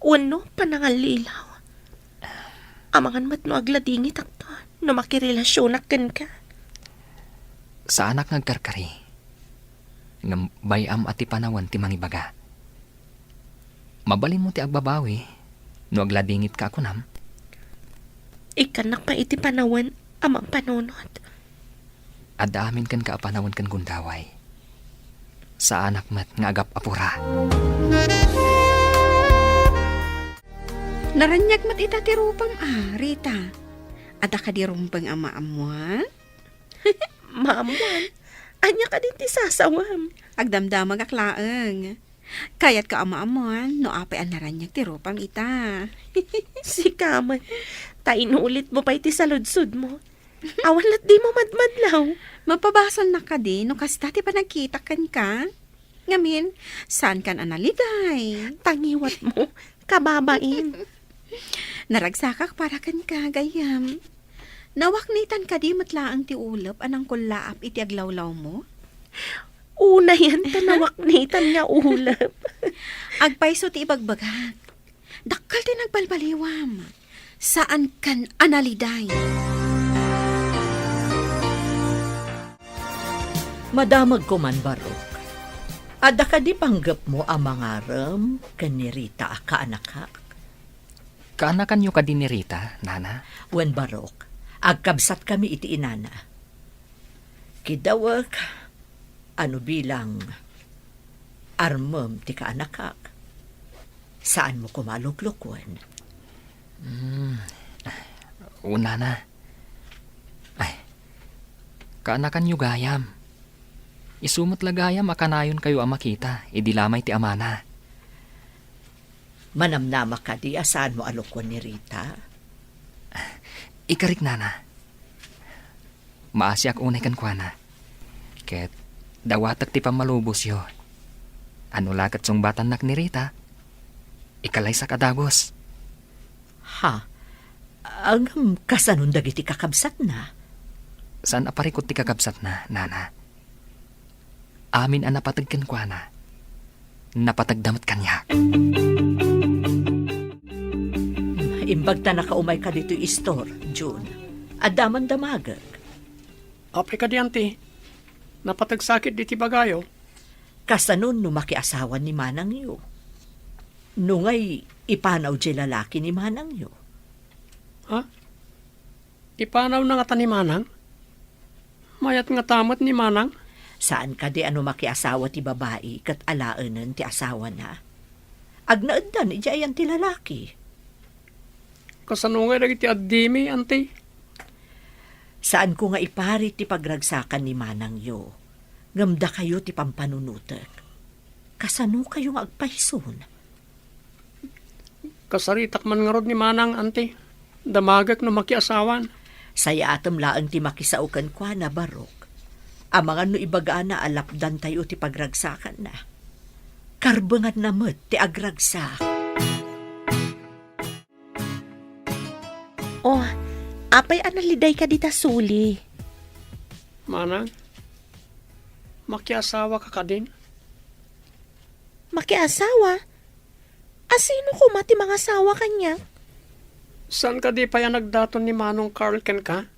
Wenno panangallilaw? Amangan met no agladingitakto no makirelasionak kenka. Saanak nga agkarkari, ngem bay-am a ti panawen ti mangibaga. Mabalinmo ti agbabawi no agladingitka a kunam. Ikkannak pay iti panawen a mangpanunot. Adda amin kenka a panawen ken gundaway. Saanak met nga agap-apura. Naraniag met ita ti rupam a, Rita. Adda kadi rumbeng a maammuan? Maammuan? Ania kadi ti sasawam? Agdamdamagak laeng. Kayatko a maammuan no apay a naraniag ti rupam ita. Sika man, ta inulitmo pay ti saludsodmo. Awan lat dimo madmadlaw. Mapabasolnak kadi no kasta ti panagkitak kenka? Ngamin, saankan a naliday? Tangiwatmo, kababain. Naragsakak para kenka, gayyem. Nawaknitan kadi met laeng ti ulep a nangkullaap iti aglawlawmo? Unayen ta nawaknitan nga ulep. Agpayso ti ibagbagak. Dakkel ti nagbalbaliwam. Saankan a naliday. Madamagko man, Barok. Adda kadi panggepmo a mangarem ken ni Rita a kaanakak? Kaanakanyo kadi ni Rita, Nana? Wen, Barok, agkabsatkami iti inana. Kidawek a no bilang armem ti kaanakak, saanmo koma a luklukoen. Hmm. O, Nana. Ay, kaanakanyo gayam. Isu met la gayam a kanayonkayo a makita idi lamay ti amana. Manamnama kadi a saanmo a lukoen ni Rita? Ikarik, Nana. Maasiak unay kenkuana. Ket dawatek ti pammalubosyo. A no la ket sungbatannak ni Rita, ikalaysak a dagus. Ha? Ngem kasanon dagiti kakabsatna? Saan a parikut ti kakabsatna, Nana. Amin a napateg kenkuana, napategda met kaniak. Imbag ta nakaumay ka ditoy istor, June. Adda man damagek. Apay kadi, Auntie? Napategsakit diti bagayo. Kasano no makiasawa ni manangyo? No ngay, ipanaw diay lalaki ni manangyo? Ha? Ipanawna ngata ni manang? Mayat ngata met ni manang? Saan kadi a no makiasawa ti babai ket alaenen ti asawana? Agnaeddan idiay ayan ti lalaki. Kasano ngay dagiti addimi, Auntie? Saanko nga iparit ti pagragsakan ni manangyo, ngem dakayo ti pampanunotek. Kasanokayo nga agpayson? Kasaritak man ngarud ni manang, Auntie. Damagek no makiasawan. Sayatem laeng ti makisao kenkuana, Barok. Amangan no ibagana a lapdantayo ti pagragsakanna. Karbenganna met ti agragsak. Oh, apay a naliday ka dita suli? Manang, makiasawa ka kadin? Makiasawa? A sino koma ti mangasawa kaniak? Saan kadi pay a nagdaton ni Manong Carl kenka?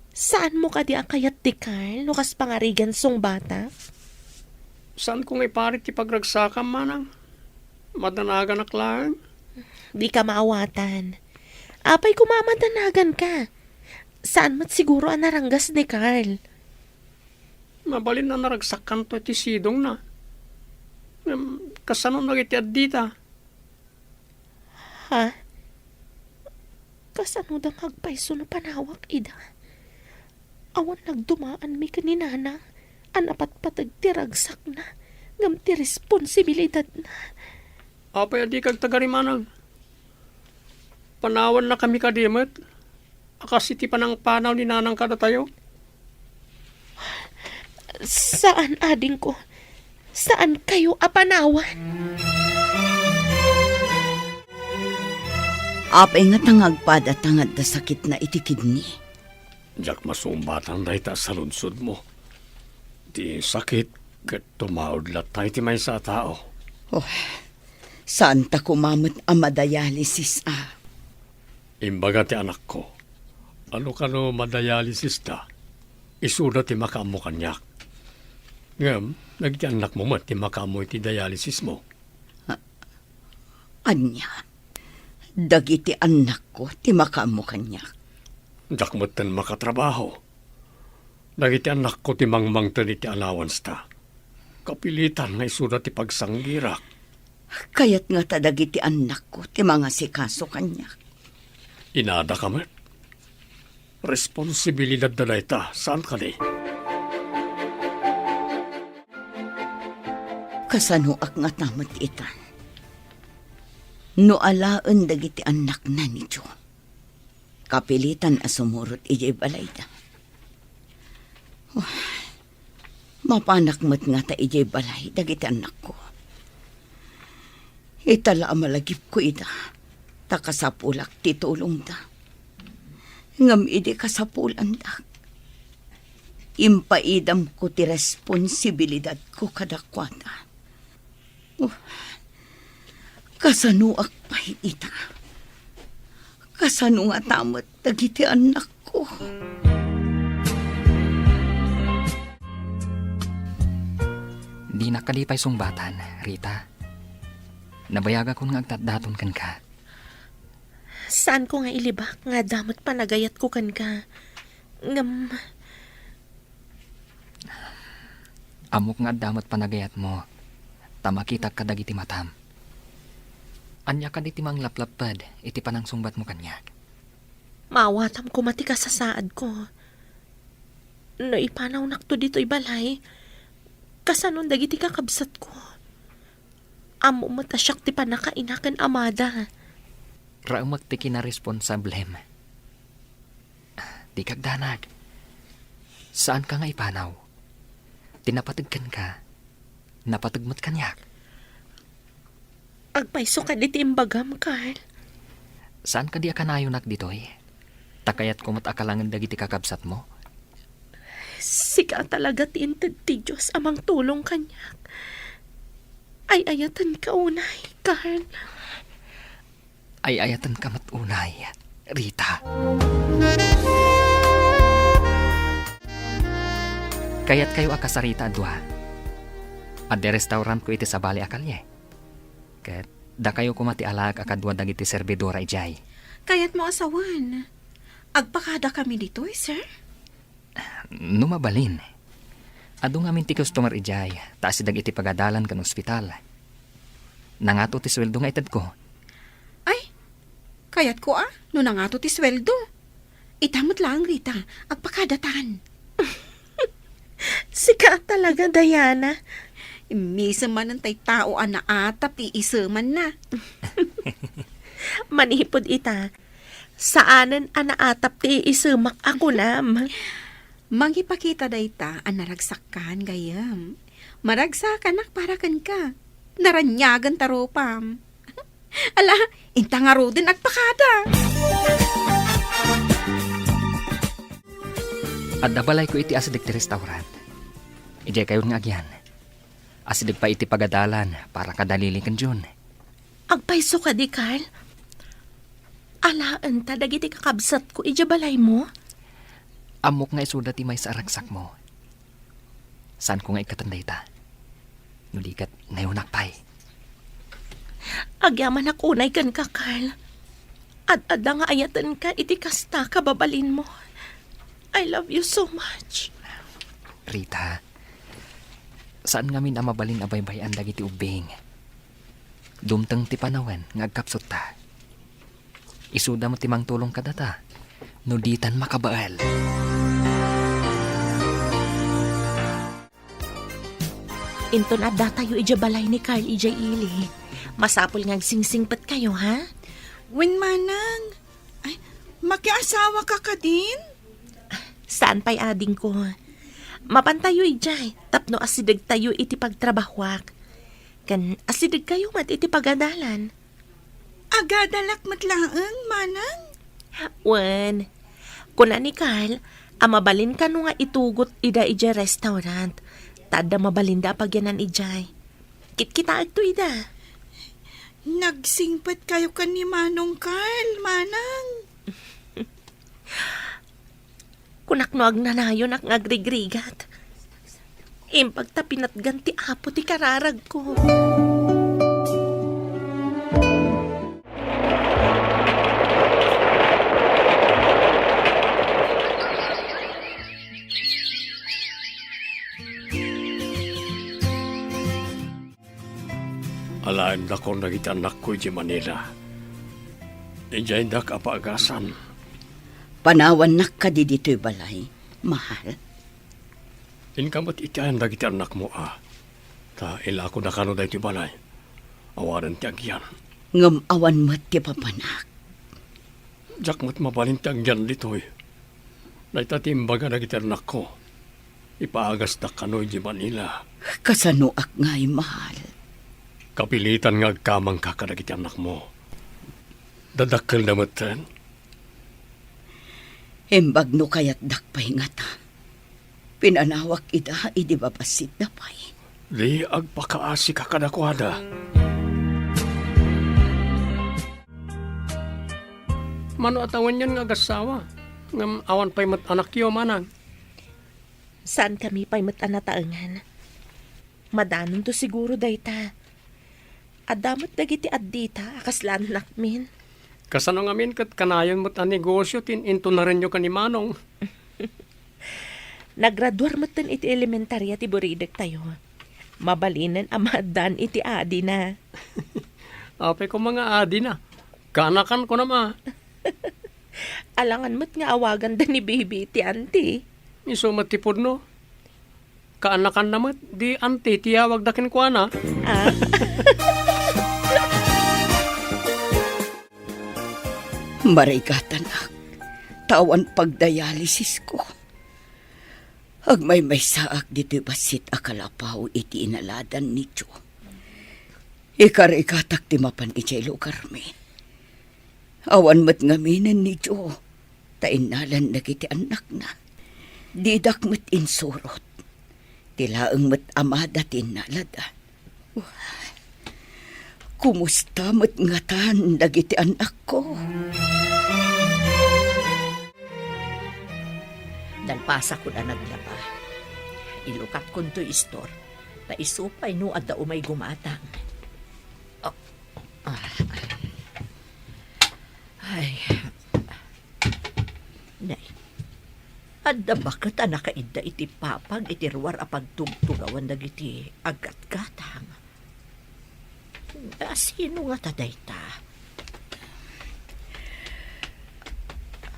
Saanmo kadi a kayat ti Carl no kas pangarigan sungbatak? Saanko nga iparit ti pagragsakam, manang. Madanaganak laeng. Dika maawatan. Apay koma a madanaganka? Saan met siguro a naranggas ni Carl? Mabalin a naragsakkanto iti sidongna. Ngem, kasano dagiti addita? Ha? Kasanoda nga agpayso no panawak ida? Awan nagdumaanmi ken ni Nana. a napatpateg ti ragsakna ngem ti responsibilidadna. Apay a dika agtagarimanag? Panawannakami kadi met a kas iti panangpanaw ni nanang kadatayo? Saan, adingko. Saankayo a panawan. Apay ngata nga agpadata nga adda sakitna iti kidney? Diak masumbatan dayta a saludsodmo. Ti sakit ket tumaud latta iti maysa a tao. Oh, saanta koma met a madialysis a. Imbaga ti anakko, a no kano madialysista, isuda ti makaammo kaniak. Ngem, dagiti annakmo met ti makaammo iti dialysismo. Ania? Dagiti annakko ti makaammo kaniak. Diak metten makatrabaho. Dagiti annakko ti mangmangted iti allowance-ta. Kapilitan nga isuda ti pagsanggirak. Kayat ngata dagiti annakko ti mangasikaso kaniak. Inadaka met. Responsibilidadda dayta, saan kadi? Kasanoak ngata met itan? No alaen dagiti annakna ni Joe, kapilitan a sumurot idiay balayda. Oh, mapanak met ngata idiay balay dagiti annakko. Ita la a malagipko ida, ta kasapulak ti tulongda. Ngem idi kasapulandak, impaidamko ti responsibilidadko kadakuada. Oh, kasanoak pay ita? Kasano ngata met dagiti annakko? Dinak kadi pay sungbatan, Rita. Nabayagakon nga agtatdaton kenka. Saanko nga ilibak nga adda met panagayatko kenka. Ngem, ammok nga adda met panagayatmo, ta makitak kadagiti matam. Ania kadi ti manglaplapped iti panangsungbatmo kaniak? Maawatam koma ti kasasaadko. No ipanawnakto ditoy balay, kasanon dagiti kakabsatko? Ammom met a siak ti pannakaina ken amada. Raemek ti kinaresponsablem. Dika agdanag. Saanka nga ipanaw. Ti napateg kenka, napateg met kaniak. Agpayso kadi ti imbagam, Carl? Saan kadi a kanayonak ditoy? Ta kayatko met a kalangen dagiti kakabsatmo. Sika talaga ti inted ti Dios a mangtulong kaniak. Ay-ayatenka unay, Carl. Ay-ayatenka met unay, Rita. Kayatkayo a kasarita a dua? Adda restaurantko iti sabali a kalye. Ket dakayo koma ti alaek a kadua dagiti serbidora idiay. Kayatmo a sawen, agpakadakami ditoy, sir? No mabalin. Adu ngamin ti customer idiay, ta asideg iti pagadalan ken ospital. Nangato ti sueldo nga itedko. Ay, kayatko a, no nangato ti sueldo. Ita met laeng, Rita, agpakadatan. Sika talaga, Diana. Immisem manen tay tao a naatap ti iisemanna. Manipud ita, saanen a naatap ti iisemak a kunam. Mangipakita dayta a naragsakkan, gayyem. Maragsakanak para kenka. Naraniagen ta rupam. Ala, inta ngaruden agpakada. Adda balayko iti asideg ti restaurant. Idiay kayon nga agyan. Asideg pay iti pagadalan para kada Lily ken June. Agpayso kadi, Carl? Alaenta dagiti kakabsatko idiay balaymo? Ammok nga isuda ti maysa a ragsakmo. Saanko nga ikkaten dayta. No di ket, ngayonak pay. Agyamanak unay kenka, Carl. Ad-adda nga ayatenka iti kasta kababalinmo. I love you so much. Rita, saan ngamin a mabalin a baybay-an dagiti ubbing. Dumteng ti panawen nga agkapsutta. Isuda met ti mangtulong kadata no ditan makabael. Inton addatayo idiay balay ni Carl idiay ili, masapul nga agsingsingpetkayo, ha? Wen, manang. Ay, makiasawa ka kadin? Saan pay, adingko. Mapantayo idiay tapno asidegtayo iti pagtrabahoak. Ken asidegkayo met iti pagadalan. Agadalak met laeng, manang? Wen, kuna ni Carl a mabalin kano nga itugot ida idiay restaurant, ta adda mabalinda a pagyanan idiay. Kitkitaekto ida. Nagsingpetkayo ken ni Manong Carl, manang? Kunak no agnanayonak nga agrigrigat. Imbag ta pinatgan ti Apo ti kararagko. Alaendakon dagiti annakko idiay Manila. Idiay dak a paagasan. Panawannak kadi ditoy balay, mahal? Inka met iti ayan dagiti annakmo, a. Ta ilakoda kano daytoy balay. Awanen ti agyan. Ngem awan met ti papanak. Diak met mabalin ti agyan ditoy. Dayta ti imbaga dagiti annakko. Ipaagasdak kano idiay Manila. Kasanoak ngay, mahal? Kapilitan nga agkamangka kadagiti annakmo. Dadakkelda metten. Imbag no kayatdak pay ngata, pinanawak ida idi babassitda pay. Di agpakaasika kadakuada. Mano a tawenyan nga agassawa, ngem awan pay met anakyo, manang? Saankami pay met a nataengan. Madanonto siguro dayta. Adda met dagiti addita a kasla annakmin. Kasano ngamin ket kanayon met a negosio ti in-intunarenyo ken ni Manong? Nagraduar metten iti elementaria ti buridektayo. Mabalinen a maaddaan iti adina. Apay koma nga adina? Kaanakan kunam a. Alangan met nga awaganda ni Bibi iti anti. Isu met ti pudno. Kaanakanna met, di anti ti yawagda kenkuana. Ah. Marigatanak, ta awan pagdialysisko. Agmaymaysaak ditoy bassit a kalapaw iti inaladan ni Joe. Ikarigatak ti mapan idiay lugarmi. Awan met ngaminen ni Joe, ta innalan dagiti annakna. Didak met insurot. Ti laeng met amada ti innalada. Kumusta met ngatan dagiti annakko? Nalpasakon a naglaba. Ilukatkonto istor. Ta isu pay no adda umay gumatang. Ah, ah. Ay. Nay, adda baket a nakaidda iti papag iti ruar a pagtugtugawan dagiti aggatgatang. A, sino ngata dayta?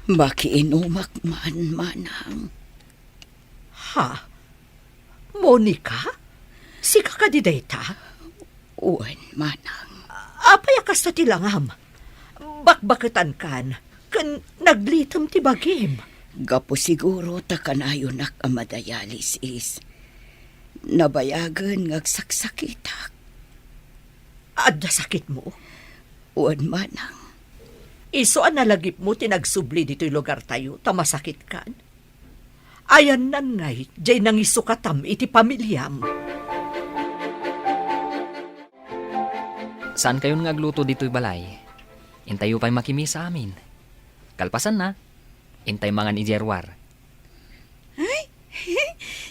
Makiinumak man, manang. Ha? Monica? Sika kadi dayta? Wen, manang. Apay a kasta ti langam? Bakbaketankan, ken naglitem ti bagim. Gapu siguro ta kanayonak a madialysis, nabayagen nga agsaksakitak. Adda sakitmo? Wen, manang. Isu a nalagipmo ti nagsubli ditoy lugartayo ta masakitkan? Ayannan ngay, jay nangisukatam iti pamiliam. Saankayon nga agluto ditoy balay? Intayo pay makimisa amin. Kalpasanna, intay mangan idiay ruar. Ay,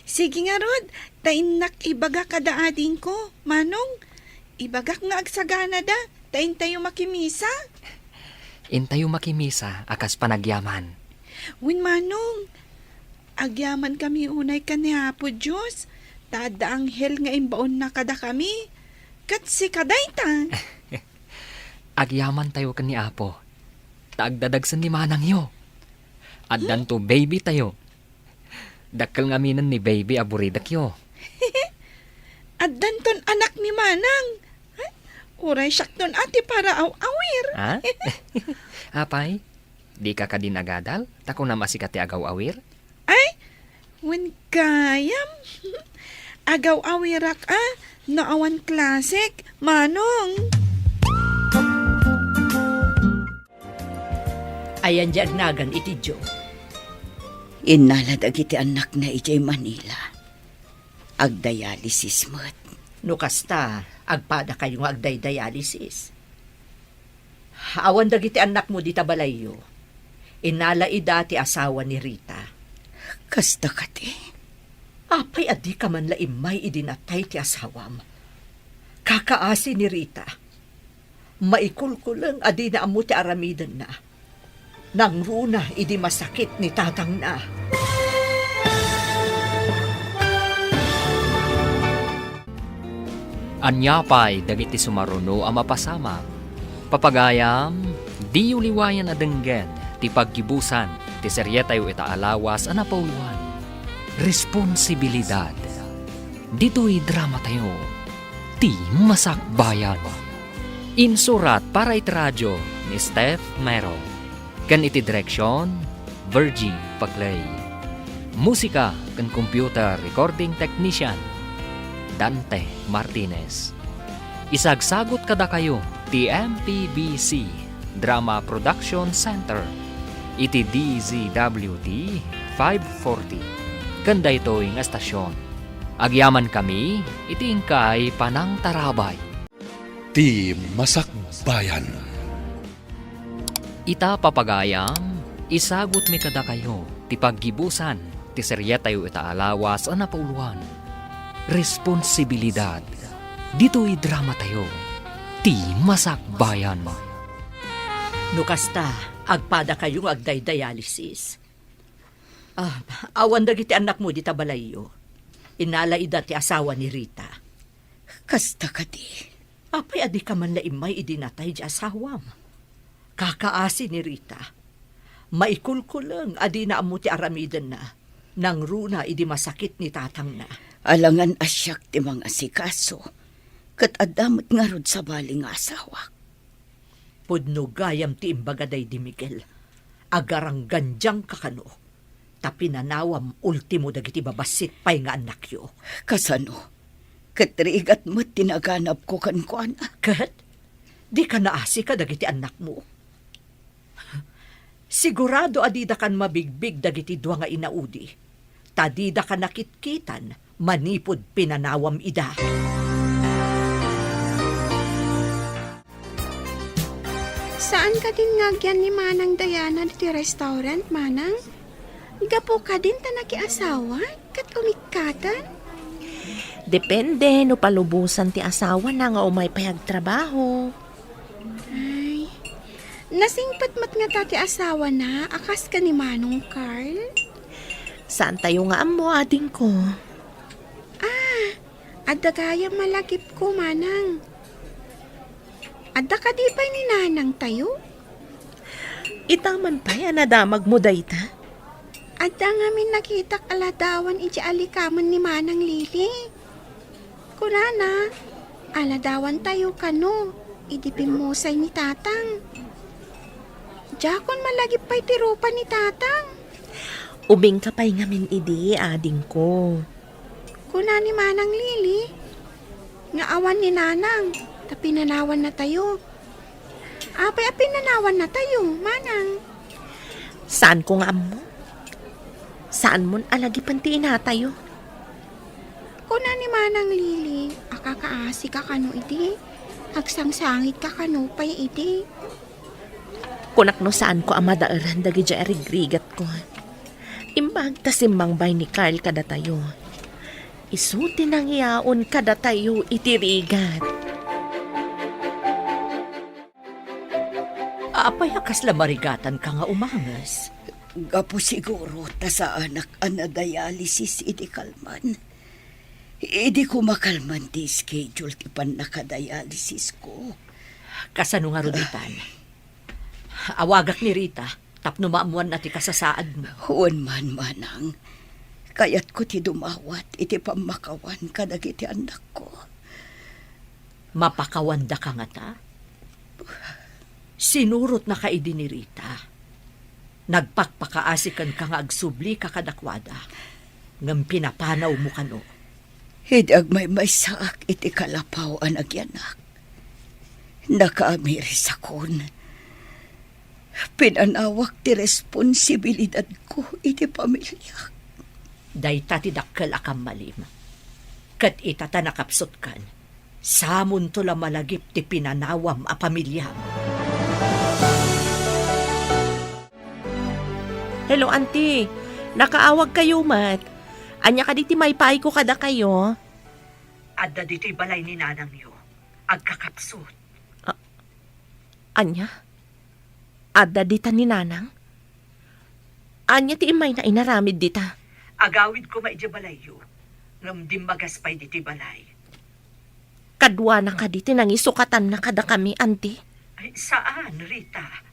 sige ngarud, ta innak ibaga kada adingko, Manong. Ibagak nga agsaganada, ta intayo makimisa. Intayo makimisa a kas panagyaman. Wen, Manong, agyamankami unay ken ni Apo Dios, ta adda anghel nga imbaonna kadakami. Ket sika dayta. Agyamantayo ken ni Apo, ta agdadagsen ni manangyo. Addanto baby tayo. Dakkel ngaminen ni baby a buridekyo. Addanton anak ni Manang. Ay, uray siakton a ti paraaw-awir. Ha? Apay, dika kadi nagadal? Ta kunam a sika ti agaw-awir? Ay, wen gayam. Agaw-awirak a, no awan klasek, Manong. Ayan diay agnagan iti Joe? Innala dagiti annakna idiay Manila. Agdialysis met. No kasta, agpadakayo nga agdialysis. Awan dagiti annakmo dita balayyo. Innala ida ti asawa ni Rita. Kasta kadi? Apay a dika man la immay idi natay ti asawam? Kakaasi ni Rita. Maikulkuleng a dina ammo ti aramidenna. Nangruna idi masakit ni tatangna. Ania pay dagiti sumaruno a mapasamak? Papagayam, diyo liwayan a denggen ti paggibusan ti serietayo ita a lawas a napauloan, Responsibilidad. Ditoy dramatayo, Ti Masakbayan. Insurat para iti radio ni Steph Mero. Ken iti direksion, Virgie Paclay. Musika ken computer recording technician, Dante Martinez. Isagsagut kadakayo ti M P B C Drama Production Center iti D Z W T five forty ken daytoy nga estasion. Agyamankami iti inkay panangtarabay. Ti Masakbayan. Ita, papagayam, isagutmi kadakayo ti paggibusan ti serietayo ita a lawas a napauloan, Responsibilidad. Ditoy dramatayo, Ti Masakbayan. No kasta, agpadakayo nga agdialysis. Ah, awan dagiti annakmo dita balayyo. Innala ida ti asawa ni Rita. Kasta kadi? Apay a dika man la immay idi natay ti asawam? Kakaasi ni Rita. Maikulkuleng a dina ammo ti aramidenna. Nangruna idi masakit ni tatangna. Alangan a siak ti mangasikaso, ket adda met ngarud sabali nga asawak. Pudno gayam ti imbaga daydi Miguel. Agaranggandiangka kano. Ta pinanawam ultimo dagiti babassit pay nga annakyo. Kasano? Ket rigat met ti naganapko kenkuana. Ket? Dika naasi kadagiti annakmo? Sigurado a didakan mabigbig dagiti dua nga inaudi, ta didaka nakitkitan manipud pinanawam ida. Saan kadin nga agyan ni Manang Diana ditoy restaurant, Manang? Gapu kadin ta nakiasawa ket umikkatan? Depende no palubosan ti asawana nga umay pay agtrabaho. Ay, nasingpet met ngata ti asawana a kas ken ni Manong Carl? Saantayo nga ammo, adingko. Ah, adda gayam malagipko, Manang. Adda kadi pay ni nanangtayo? Ita man pay a nadamagmo dayta? Adda ngamin nakitak a ladawan idiay alikamen ni Manang Lili. Kunana, aladawantayo kano idi pimmusay ni Tatang. Diakon malagip pay ti rupa ni Tatang. Ubingka pay ngamin idi, adingko. Kuna ni Manang Lili nga awan ni Nanang ta pinanawannatayo. Apay a pinanawannatayo, Manang? Saanko nga ammo. Saanmon a lagipen ti inatayo. Kuna ni Manang Lili a kakaasika kano idi, agsangsangitka kano pay idi. Kunak no saanko a madaeran dagidiay a rigrigatko. Imbag ta simmangbay ni Carl kadatayo. Isu ti nangiyaon kadatayo iti rigat. Apay a kasla marigatanka nga umanges? Gapu siguro ta saanak a nadialysis idi kalman. Idi ko makalman ti schedule ti pannakadialysisko. Kasano ngarud itan? Awagak ni Rita tapno maammoanna ti kasasaadmo. Wen man, Manang. Kayatko ti dumawat iti pammakawan kadagiti annakko. Mapakawandaka ngata? Sinurotnaka idi ni Rita. Nagpakpakaasi kenka nga agsublika kadakuada, ngem pinapanawmo kano. Idi agmaymaysaak iti kalapaw a nagyanak, nakaamirisakon. Pinanawak ti responsibilidadko iti pamiliak. Dayta ti dakkel a kammalim. Ket ita ta nakapsutkan, samonto la malagip ti pinanawam a pamiliam. Hello, Auntie. Nakaawagkayo met. Ania kadi ti maipaayko kadakayo? Adda ditoy balay ni nanangyo. Agkakapsut. A-, ania? Adda dita ni Nanang? Ania ti immayna inaramid dita? Agawid koma idiay balayyo, ngem dimmagas pay ditoy balay. Kaduana kadi ti nangisukatanna kadakami, Auntie? Ay, saan, Rita.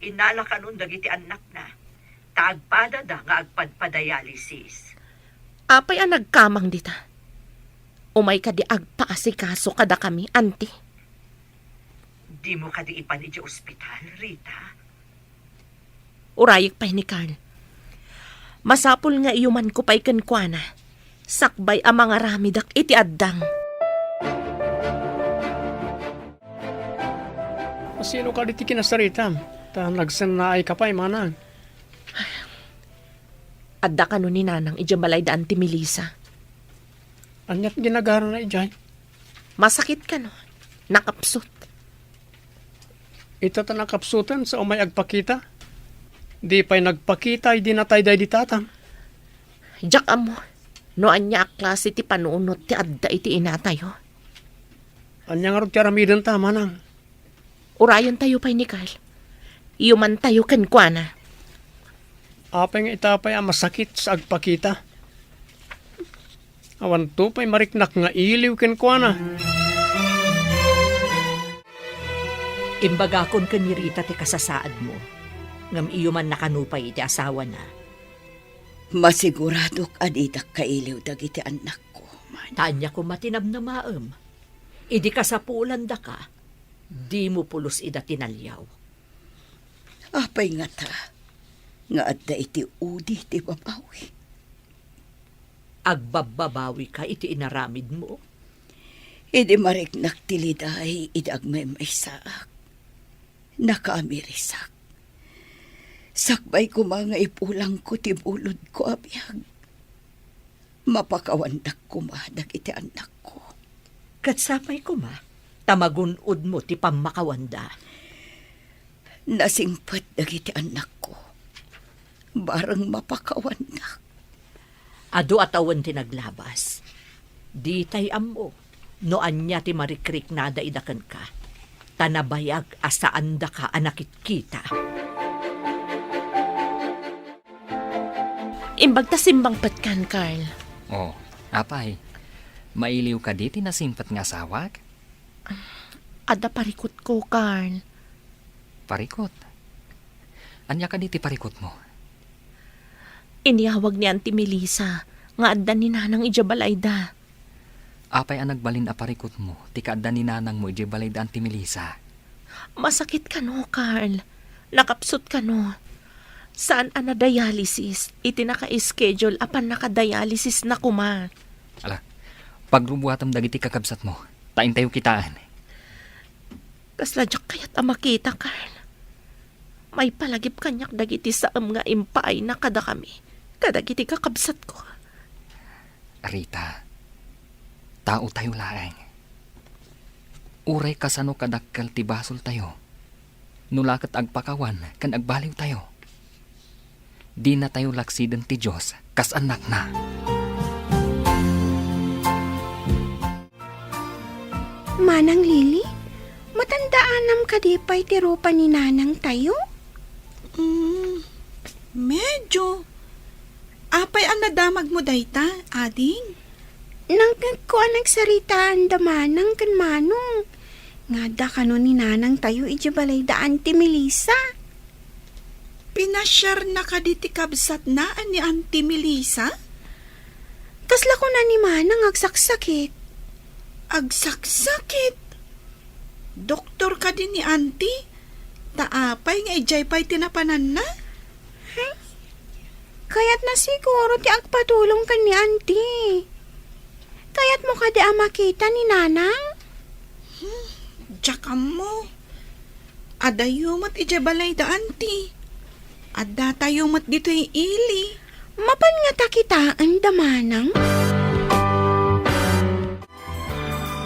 Innala kanon dagiti annakna, ta agpadada nga agpadpadialysis. Apay a nagkamang dita? Umay kadi agpaasikaso kadakami, Auntie? Dimo kadi ipan idiay ospital, Rita? Urayek pay ni Carl. Masapul nga iyumanko pay kenkuana, sakbay a mangaramidak iti addang. Sino kadi ti kinasaritam? Ta nagsennaayka pay, manang. Adda kano ni Nanang idiay balay da Auntie Melissa. Ania ti ginagarana idiay? Masakit kano. Nakapsut. Ita ta nakapsuten sa umay agpakita? Di pay nagpakita idi natay daydi tatang. Diak ammo no ania a klase ti panunot ti adda iti inatayo. Ania ngarud ti aramidenta, manang? Urayentayo pay ni Carl. Iyumantayo kenkuana. Apay nga ita pay a masakit sa agpakita? Awanto pay mariknak nga iliw kenkuana. Imbagakon ken ni Rita ti kasasaadmo, ngem iyumanna kano pay iti asawana. Masiguradok a didak kailiw dagiti annakko, manang. Ta ania koma ti namnamaem? Idi kasapulandaka, dimo pulos ida tinaliaw. Apay ngata nga adda iti udi ti babawi? Agbabbabawika iti inaramidmo? Idi mariknak ti liday idi agmaymaysaak, nakaamirisak. Sakbay koma nga ipulangko ti bulodko a biag. Mapakawandak koma dagiti annakko. Ket sapay koma ta magun-odmo ti pammakawanda. Nasingpet dagiti annakko. Bareng mapakawandak. Adu a tawen ti naglabas. Ditay ammo no ania ti marikriknada ida kenka. Ta nabayag a saandaka a nakitkita. Imbag ta simmangpetkan, Carl. Oh, apay? Mailiw kadi ti nasingpet nga asawak? Adda parikutko, Carl. Parikut? Ania kadi ti parikutmo? Inyawag ni Auntie Melissa nga adda ni Nanang idiay balayda. Apay a nagbalin a parikutmo ti kaadda ni nanangmo idiay balayda Auntie Melissa? Masakit kano, Carl. Nakapsut kano. Saan a nadialysis iti naka-schedule a pannakadialysisna koma. Ala, pagrubuatem dagiti kakabsatmo, ta intayo kitaen. Kasla diak kayat a makita, Carl. Maipalagip kaniak dagiti saem nga impaayna kadakami, kadagiti kakabsatko. Rita, taotayo laeng. Uray kasano kadakkel ti basoltayo, no la ket agpakawan ken agbaliwtayo, dinatayo laksiden ti Dios kas annakna. Manang Lily, matandaanam kadi pay ti rupa ni nanangtayo? Mm, medyo. Apay a nadamagmo dayta, ading? Nangngegko a nagsaritaan da manang ken manong nga adda kano ni nanangtayo idiay balay da Auntie Melissa. Pinasiarna kadi ti kabsatna a ni Auntie Melissa? Kasla kuna ni Manang agsaksakit. Agsaksakit? Doktor kadi ni Auntie? Ta apay nga idiay pay ti napananna? Kayatna siguro ti agpatulong ken ni Auntie. Kayatmo kadi a makita ni Nanang? Hmm, diak ammo. Adayo met idiay balay da Auntie. Addatayo met ditoy ili. Mapan ngata kitaen da Manang?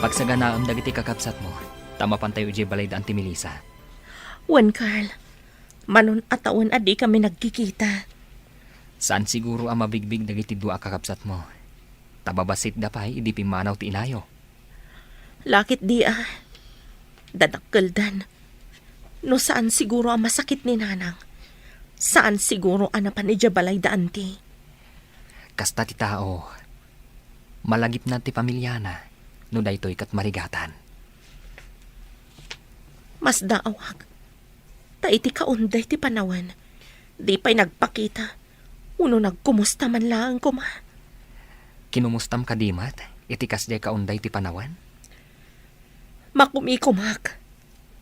Pagsaganaem dagiti kakabsatmo, ta mapantayo idiay balay da Auntie Melissa. Wen, Carl, manon a tawen a dikami nagkikita. Saan siguro a mabigbig dagiti dua a kakabsatmo, ta babasitda pay idi pimmanaw ti inayo. Lakit di a. Dadakkeldan. No saan siguro a masakit ni Nanang, saan siguro a napan idiay balay da Auntie. Kasta ti tao, malagipna ti pamiliana no daytoy ket marigatan. Masdaawak. Ta iti kaunday ti panawen, di pay nagpakita, wenno nagkumusta man laeng koma. Kinumustam kadi met iti kasdiay kaunday ti panawen? Makumikomak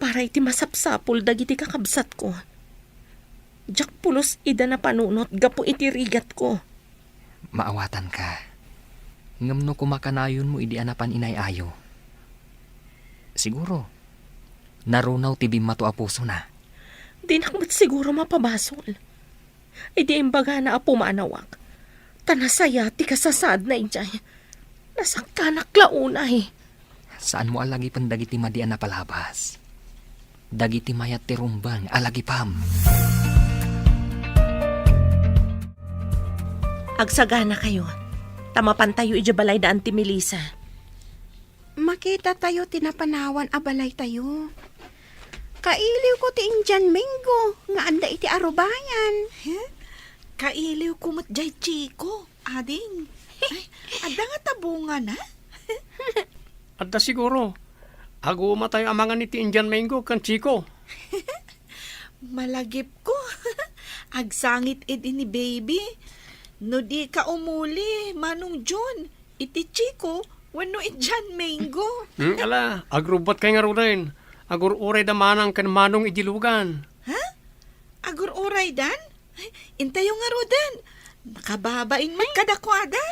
para iti masapsapul dagiti kakabsatko. Diak pulos ida napanunot gapu iti rigatko. Maawatanka. Ngem no kumakanayonmo idi a napan inay-ayo, siguro, narunaw ti bimmato a pusona. Dinak met siguro mapabasol. Idi imbagana a pumanawak, ta nasaya ti kasasaadna idiay. Nasaktanak la unay. Saanmo a lagipen dagiti madi a napalabas. Dagiti mayat ti rumbeng a lagipem. Agsaganakayo, ta mapantayo idiay balay da Auntie Melissa. Makitatayo ti napanawan a balaytayo. Kailiwko ti Indian mango nga adda iti arubayan. Huh? Kailiwko met jay Chico, ading. Ay, adda ngata bungana? Adda siguro. Agumatayo a mangan iti Indian mango ken Chico. Malagipko. Agsangit idi ni baby. No dika umuli, Manong John, iti Chico wenno Indian mango. Hmm, ala, agrubbotkay ngaruden. Agur-uray da Manang ken Manong idi lugan. Ha? Agur-uraydan? Intayo ngaruden. Makababain met kadakuada.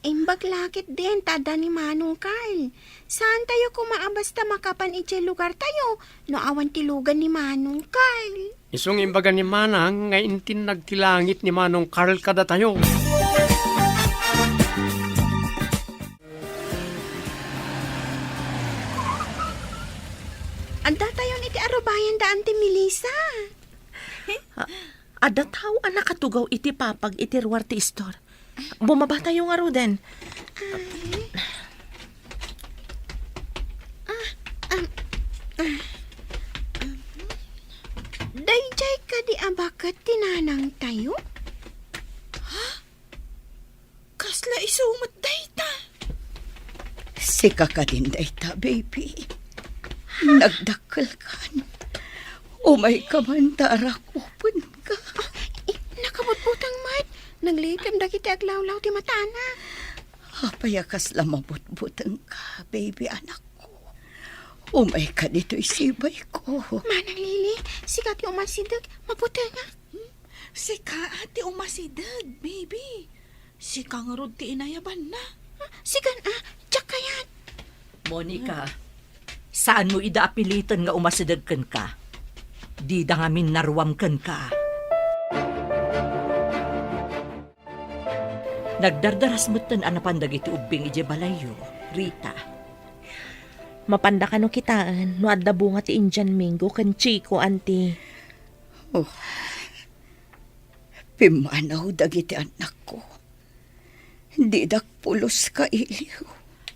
Imbag laketdin ta adda ni Manong Carl. Saantayo koma a basta makapan idiay lugartayo no awan ti lugan ni Manong Carl. Isu nga imbaga ni Manang nga intinnag ti langit ni Manong Carl kadatayo. Addatayon iti arubayan da Auntie Melissa. A-, adda tao a nakatugaw iti papag iti ruar ti istor. Bumabatayo ngaruden. Ah, ah, ah, ah. Daydiay kadi a baket ti nanangtayo? Ha? Kasla isu met dayta? Sika kadin dayta, baby. Nagdakkelkan. Umayka man ta arakupenka. Eh, nakabutbuteng met. Naglitem dagiti aglawlaw ti matana. Apay a kasla mabutbutengka, baby anakko? Umayka ditoy sibayko. Manang Lily, sika ti umasideg, mabutengak. Hmm? Sika ti umasideg, baby. Sika ngarud ti inayabanna. Ah, sikan a, diak kayat. Monica, saanmo ida a piliten nga umasideg kenka. Dida ngamin naruam kenka. Nagdardaras metten a napan dagiti ubbing idiay balayyo, Rita. Mapanda kano kitaen no adda bunga ti Indian mango ken Chico, Auntie. Oh. Pimmanaw dagiti annakko. Didak pulos kailiw.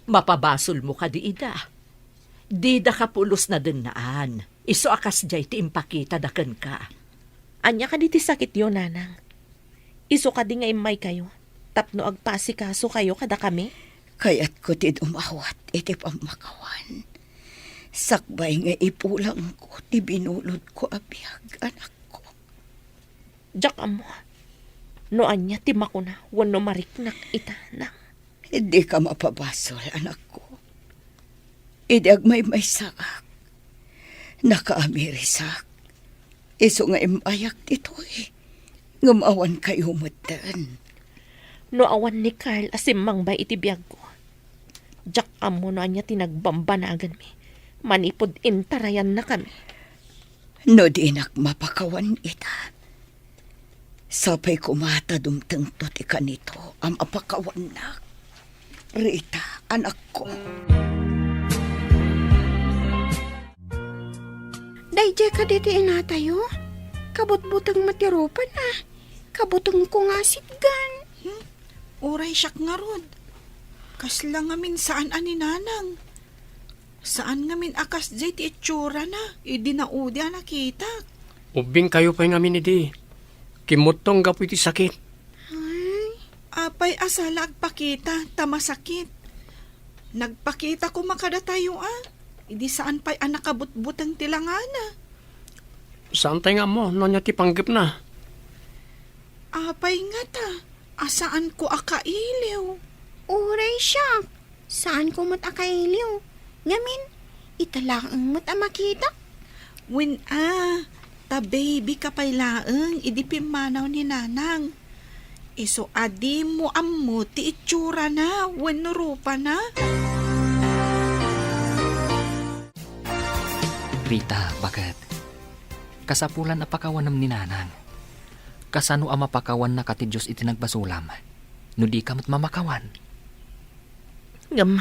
Mapabasolmo kadi ida. Didaka pulos nadennaan. Isu a kasdiay ti impakitada kenka. Ania kadi ti sakityo, Nanang? Isu kadi nga immaykayo tapno agpaasikasokayo kadakami? Kayatko ti dumawat iti pammakawan. Sakbay nga ipulangko ti binulodko a biag, anakko. Diak ammo no ania ti makuna wenno mariknak ita, Nang. Dika mapabasol, anakko. Idi agmaymaysaak, nakaamirisak. Isu nga immayak ditoy, ngem awan kayo metten. No awan ni Carl a simmangbay iti biagko, diak ammo no ania ti nagbambanaganmi manipud intarayannakami. No dinak mapakawan ita, sapay koma ta dumtengto ti kanito a mapakawannak. Rita, anakko. Daydiay kadi ti inatayo? Kabutbuteng met ti rupana. Kabutengko nga asitgan. Hmm? Uray siak ngarud. Kasla ngamin saan a ni Nanang. Saan ngamin a kasdiay ti itsurana idi naudi a nakitak. Ubbingkayo pay ngamin idi. Kimmuttong gapu iti sakit. Ay. Apay a sala agpakita ta masakit. Nagpakita koma kadatayo a. Idi saan pay a nakabutbuteng ti langana. Saantay nga ammo no ania ti panggepna. Apay ngata a saanko a kailiw? Uray siak, saanko met a kailiw. Ngamin, ita laeng met a makitak. Wen a, ta baby ka pay laeng idi pimmanaw ni Nanang. Isu a dimo ammo ti itsurana wenno rupana. Rita, baket. Kasapulan a pakawanem ni Nanang. Kasano a mapakawannaka ti Dios iti nagbasolam, no dika met mamakawan? Ngem,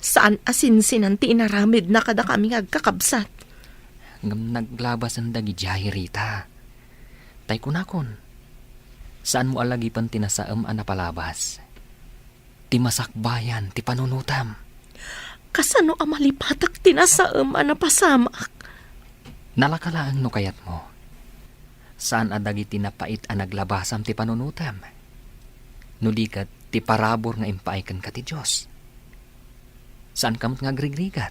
saan a sinsinan ti inaramidna kadakami nga agkakabsat. Ngem naglabasen dagidiay, Rita. Tay kunakon, saanmo a lagipen ti nasaem a napalabas. Ti masakbayan ti panunotam. Kasano a malipatak ti nasaem a napasamak? Nalaka laeng no kayatmo. Saan a dagiti napait a naglabasam ti panunotam. No di ket ti parabur nga impaay kenka ti Dios. Saanka met nga agrigrigat.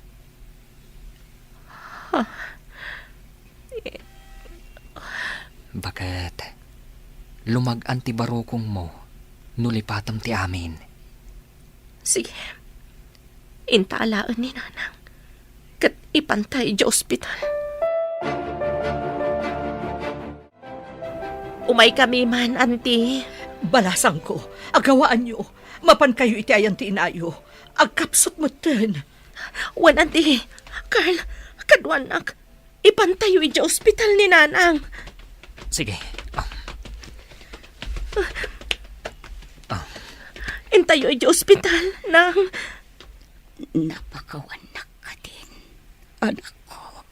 Baket, lumag-an ti barukongmo no lipatem ti amin. Sige. Inta alaen ni Nanang. Ket ipanta idiay ospital. Umaykami man, Auntie. Balasangko, agawaanyo. Mapankayo iti ayan ti inayo. Agkapsut metten. Wen, Auntie. Carl, kaduanak. Ipantayo idiay ospital ni Nanang. Sige. Ah. Ah. Intayo idiay ospital, Nang. Napakawannak kadin, anakko?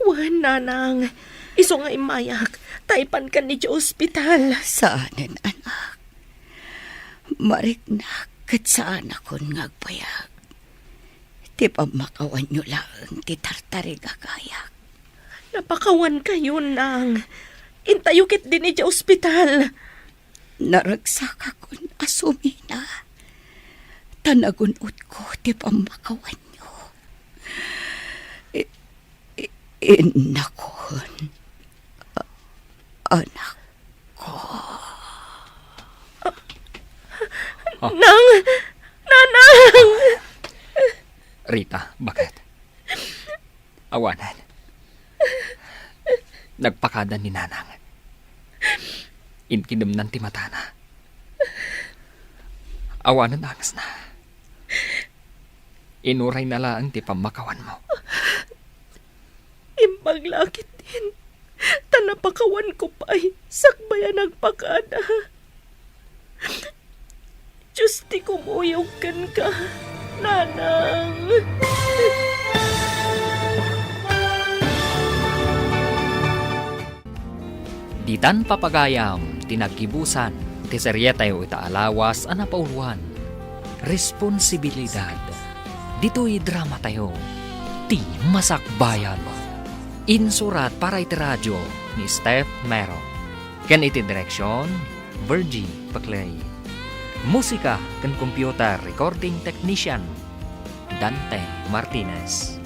Wen, Nanang. Isu nga immayak, ta ipankan idiay ospital. Saanen, anak. Mariknak ket saanakon nga agbayag. Ti pammakawanyo laeng ti tartarigagayak. Napakawankayo, Nang. Intayo ketdin idiay ospital. Naragsakakon a sumina, ta nagun-otko ti pammakawanyo. I-, i-, innakon, a-, anakko. Ah. Nang! Nanang! Rita, baket? Awanen. Nagpakada ni Nanang. Inkidemnan ti matana. Awanen angesna. Inurayna laeng ti pammakawanmo. Imbag la ketdin, ta napakawanko pay sakbay a nagpakada. Dios ti kumuyog kenka, Nanang. Ditan papagayam ti naggibusan ti serietayo ita a lawas a napauloan, Responsibilidad. Ditoy dramatayo, Ti Masakbayan. Insurat para iti radio ni Steph Mero. Ken iti direksion, Virgie Paclay. Musika ken computer recording technician, Dante Martinez.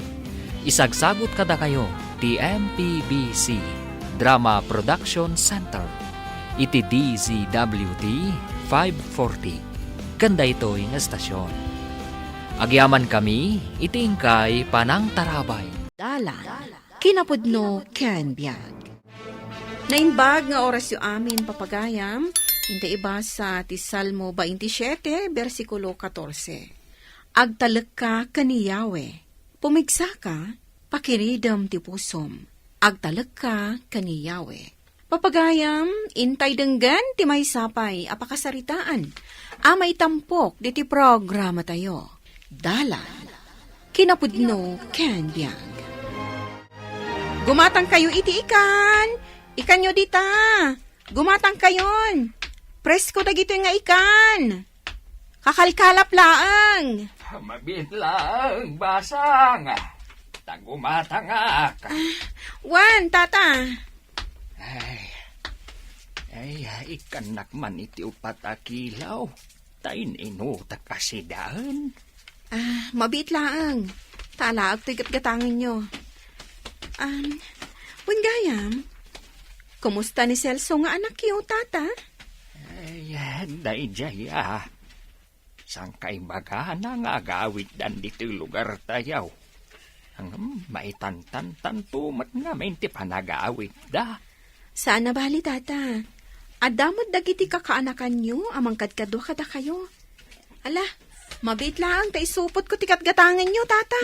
Isagsagut kadakayo ti M P B C Drama Production Center iti D Z W T five forty. ken daytoy nga estasyon. Agyamankami iti inkay panangtarabay. Dalan, kinapudno ken biag. Naimbag nga orasyo amin, papagayam, inta ibasa ti Salmo twenty-seven, bersikulo katorse. Agtalekka ken ni Yahweh. Pumigsaka, pakiridem ti pusom. Agtalekka ken ni Yahweh. Papagayam, intay denggen ti maysa pay a pakasaritaan a maitampok diti programatayo. Dalan, kinapudno ken biag. Gumatangkayo iti ikan. Ikanyo dita. Gumatangkayon. Presko dagitoy nga ikan. Kakalkalap laeng. Mabiit laeng, basang. Ta gumatangak. Ah, wen, tata. Ay, ay, ikannak man iti upat a kilo. Ta in-inutak a sidaen. Ah, mabiit laeng. Ta alaek toy gatgatangenyo. Um, wen gayam, kumusta ni Celso nga anakyo, tata? Ay, daydiay, ah. Saan kaibagana nga agawiddan ditoy lugartayo? Ngem maitantantanto met ngamin ti panagawidda. Saan a bali, tata. Adda met dagiti kakaanakanyo a mangkadkadua kadakayo. Ala, mabiit laeng ta isupotko ti gatgatangenyo, tata.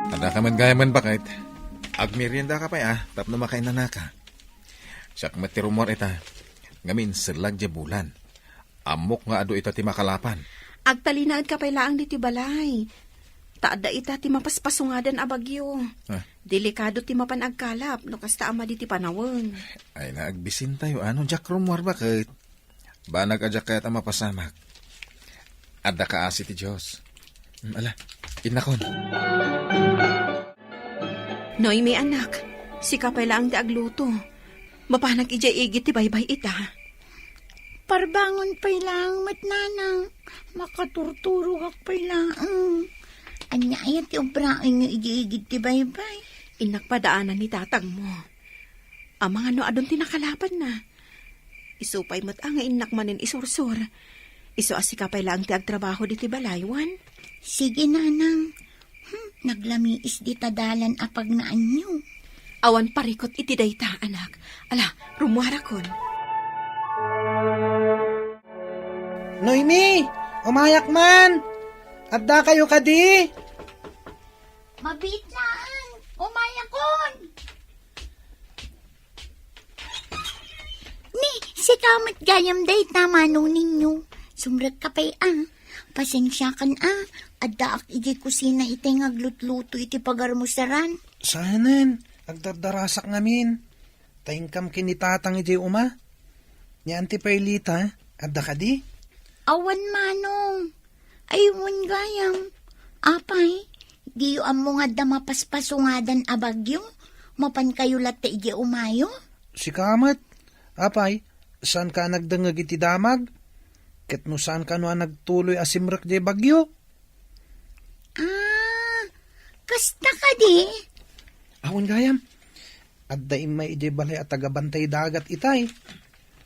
Adda ka met gayam, baket. Agmerienda ka pay, a, tapno makainanaka. Siak met ti rummuar ita, ngamin sellag diay bulan. Ammok nga adu ita ti makalapan. Agtalinaedka pay laeng ditoy balay. Ta adda ita ti mapaspasungadan a bagyo. Ah. Delikado ti mapan agkalap no kasta a madi ti panawen. Ay, na, agbisintayo, a, no diak rummuar, baket. Banag a diak kayat a mapasamak. Adda kaasi ti Dios. Mm, ala, innakon. Noemi, anak, sika pay laeng ti agluto. Mapanak idiay igid ti baybay ita. Parbangon pay laeng met, nanang. Makaturturogak pay laeng. Ania aya ti ubraenyo idiay igid ti baybay? Innak padaanan ni tatangmo. Amangan no adun ti nakalapanna. Isu pay met a nga innak manen isursor. Isu a sika pay laeng ti agtrabaho ditoy balay, wen? Sige, nanang. Hmm, naglamiis dita dalan a pagnaanyo. Awan parikut iti dayta, anak. Ala, rummuarakon. Noemi, umayak man! Addakayo kadi? Mabiit laeng, umayakon! Ni, sika met gayam dayta, mano ninyo. Sumrekka pay a. Pasensiakan a. Addaak idiay kusina itay nga aglutluto iti pagarmusaran. Saanen, agdardarasak ngamin. Ta inkam ken ni tatang idiay uma. Ni Auntie Perlita, adda kadi? Awan, manong. Ay, wen gayam. Apay, diyo ammo nga adda mapaspasungadan a bagyo? Mapankayo latta idiay umayo? Sika met, apay, saanka a nagdengngeg iti damag? Ket no saan kano a nagtuloy a simrek diay bagyo? Ah, kasta kadi? Awan gayam. Adda immay idiay balay a tagabantay dagat itay.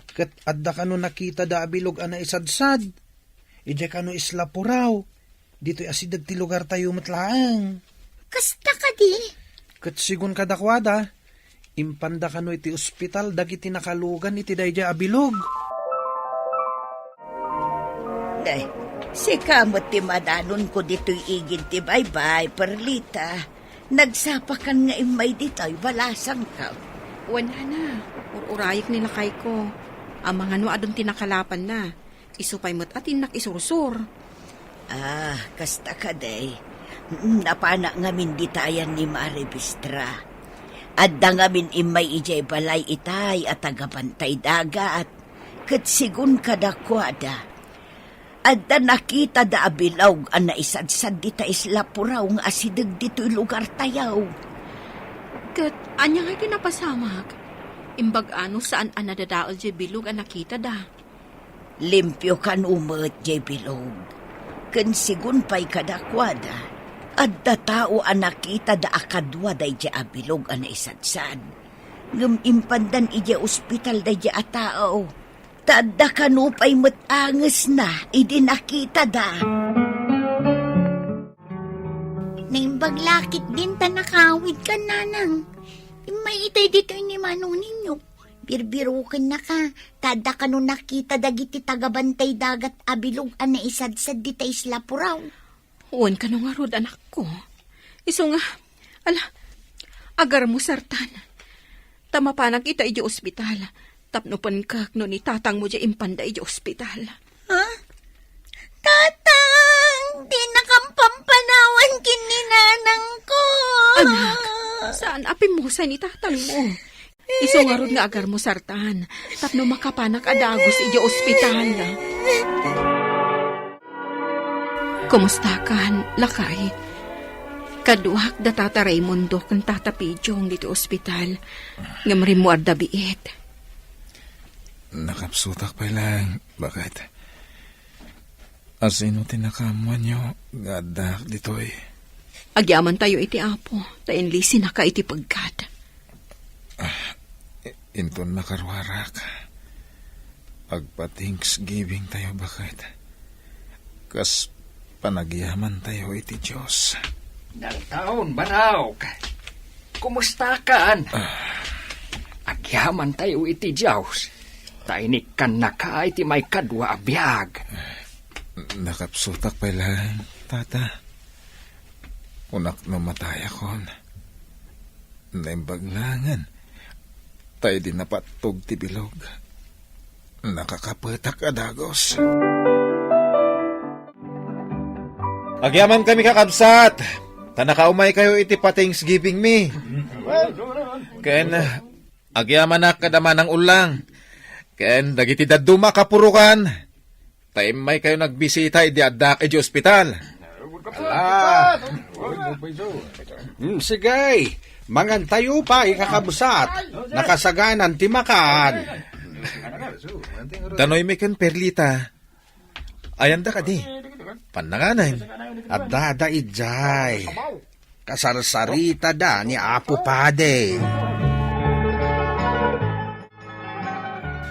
Ket adda kano nakitada a bilog a naisadsad. Idiay kano Isla Purao. Ditoy asideg ti lugartayo met laeng. Kasta kadi? Ket sigun kadakuada, impanda kano iti ospital dagiti nakalugan iti daydiay a bilog. Ay, sika met ti madanonko ditoy igid ti baybay, Perlita. Nagsapakan nga immay ditoy, balasangka. Wen, nana, ur-urayek ni lakayko. Amangan no adun ti nakalapanna. Isu pay met a ti innak isursor. Ah, kasta kadi. Mm, napanak ngamin ditayan ni Mare Bistra. Adda ngamin immay idiay balay itay a tagabantay dagat. Ket sigun kadakuada, adda nakitada a bilog a naisadsad dita Isla Purao nga asideg ditoy lugartayo. Ket ania ngay ti napasamak? Imbag-a no saan a nadadael diay bilog a nakitada? Limpio kano met diay bilog. Ken sigun pay kadakuada, adda tao a nakitada a kadua daydiay a bilog a naisadsad. Ngem impandan idiay ospital daydiay a tao. ta adda kano pay met angesna idi nakitada. Naimbag la ketdin ta nakawidkan, nanang. Immay itay ditoy ni Manoninyo. Birbirokennaka, ta adda kano nakita dagiti tagabantay dagat a bilog a naisadsad dita Isla Purao. Wen kano ngarud, anakko. Isu nga, ala, agarmusartan. Ta mapanak ita idiay ospital, tapno penkek no ni tatangmo diay impanda idiay ospital. Ha? Tatang, dinakam pampanawan ken ni nanangko. Anak, saan a pimmusay ni tatangmo. Isu ngarud nga agarmusartan, tapno makapanak a dagus idiay ospital. Kumustakan, lakay? Kaduak da Tata Raimundo ken Tata Pidjong ditoy ospital, ngem rimmuarda biit. Nakapsutak pay laeng, baket. Asino ti nakaammoanyo nga addaak ditoy? Agyamantayo iti Apo, ta inlisinaka iti peggad. Ah, i-, inton nakaruarak, agpa-Thanksgiving tayo, baket. Kas panagyaman tayo iti Dios. Dalton, Barok. Kumustakan? Ah. Agyaman tayo iti Dios. Ta inikkannaka iti maikadua a biag. Nakapsutak pay laeng, Tata. Kunak no matayakon. Naimbag laengen. Ta idi napattog ti bilog, nakakapetak a dagus. Agyamankami, kakabsat, ta nakaumaykayo iti pa-Thanksgiving mi. Ken agyamanak kada manang ullang, ken dagiti dadduma a kapurokan, ta immaykayo nagbisita idi addaak idiay ospital. Ala. Hmm, sige. Mangantayo pay, kakabsat. Nakasaganan ti makan. Danoymi ken Perlita. Ayanda kadi? Pannanganen. Addada idiay. Kasarsaritada ni Apo Padi.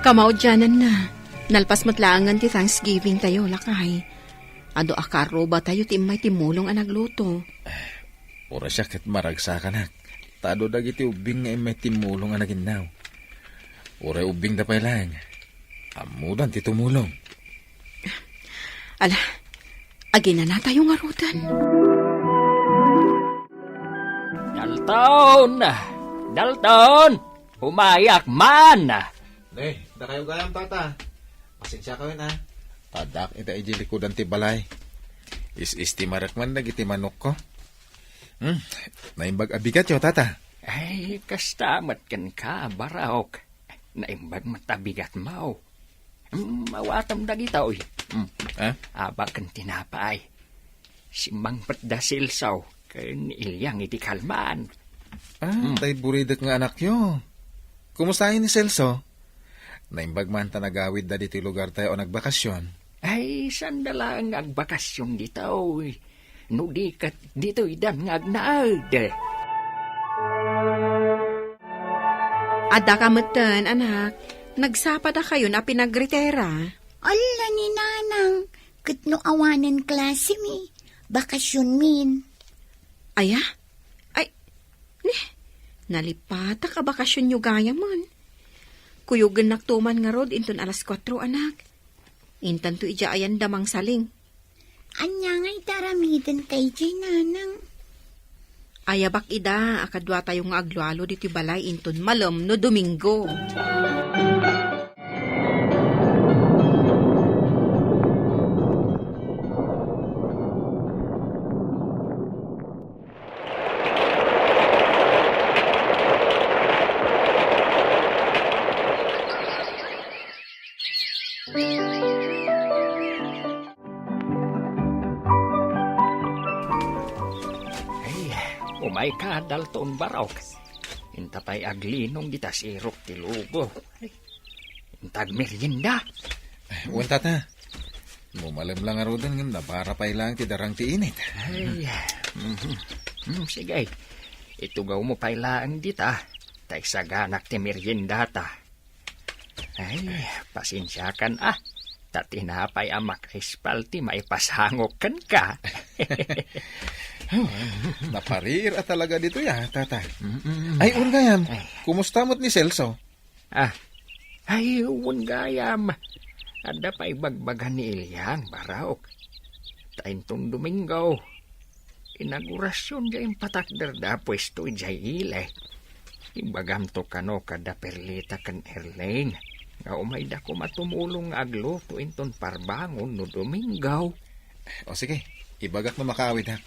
Kamaudiananna, nalpas met laengen ti Thanksgiving tayo, lakay. Adu a karruba tayo ti immay timmulong a nagluto. Uray siak ket maragsakanak, ta adu dagiti ubbing nga immay timmulong a naginnaw. Uray ubbingda pay laeng, ammodan ti tumulong. Ala, aginanatayo ngaruden. Dalton! Dalton! Umayak man! Ne, dakayo gayam, Tata. Pasensiakayo, a. Addaak ita idiay likudan ti balay. Is-istimarek man dagiti manokko. Hmm, naimbag a bigatyo, Tata. Ay, kasta met kenka, Barok. Naimbag met a bigatmo. Hmm, awatem dagitoy. Hmm. Ha? Abak ken tinapay. Simmangpetda Celso ken Iliang iti kalman. Ah, hmm. Tay buridek nga anakyo. Kumustayo ni Celso? Naimbag man ta nagawidda ditoy lugartayo a nagbakasyon. Ay, saanda laeng nga agbakasyon ditoy. No di ket ditoydan nga agnaed. Addaka metten, anak. Nagsapadakayon a pinagritera. Alla ni Nanang, ket no awanen klasemi, bakasionmin. Aya? Ay, ne, nalipatak a bakasionyo gayamen. Kuyogennakto man ngarud inton alas kuatro, anak. Intanto idiay ayan da mangsaling. Ania nga ita aramidenta idiay, Nanang? Ayabak ida a kaduatayo nga aglualo ditoy balay inton malem no Domingo. Ay, umayka, Dalton Barok. Inta pay aglinong dita sirok ti lubo. Ay, inta agmerienda. Wen, Tata. Malem la ngaruden ngem nabara pay laeng ti darang ti init. Ay. Mhm. Hmm, sige. Itugawmo pay laeng dita. Ta isaganak ti meriendata. Ay, pasensiakan, a. Ta tinapay a makaispal ti maipasangok kenka. Napariir a talaga ditoy, a, tata. Mm-mm. Ay, wen gayam, Ay. kumusta met ni Celso? Ah, ay, wen gayam. Adda pay ibagbaga ni Eliang, Barok. Ta inton Domingo, inaugurasion diay impatakderda a puesto idiay ili. Ibagamto kano kada Perlita ken Erling nga umayda koma tumulong nga agluto inton parbangon no Domingo. O sige, ibagak no makaawid, ha.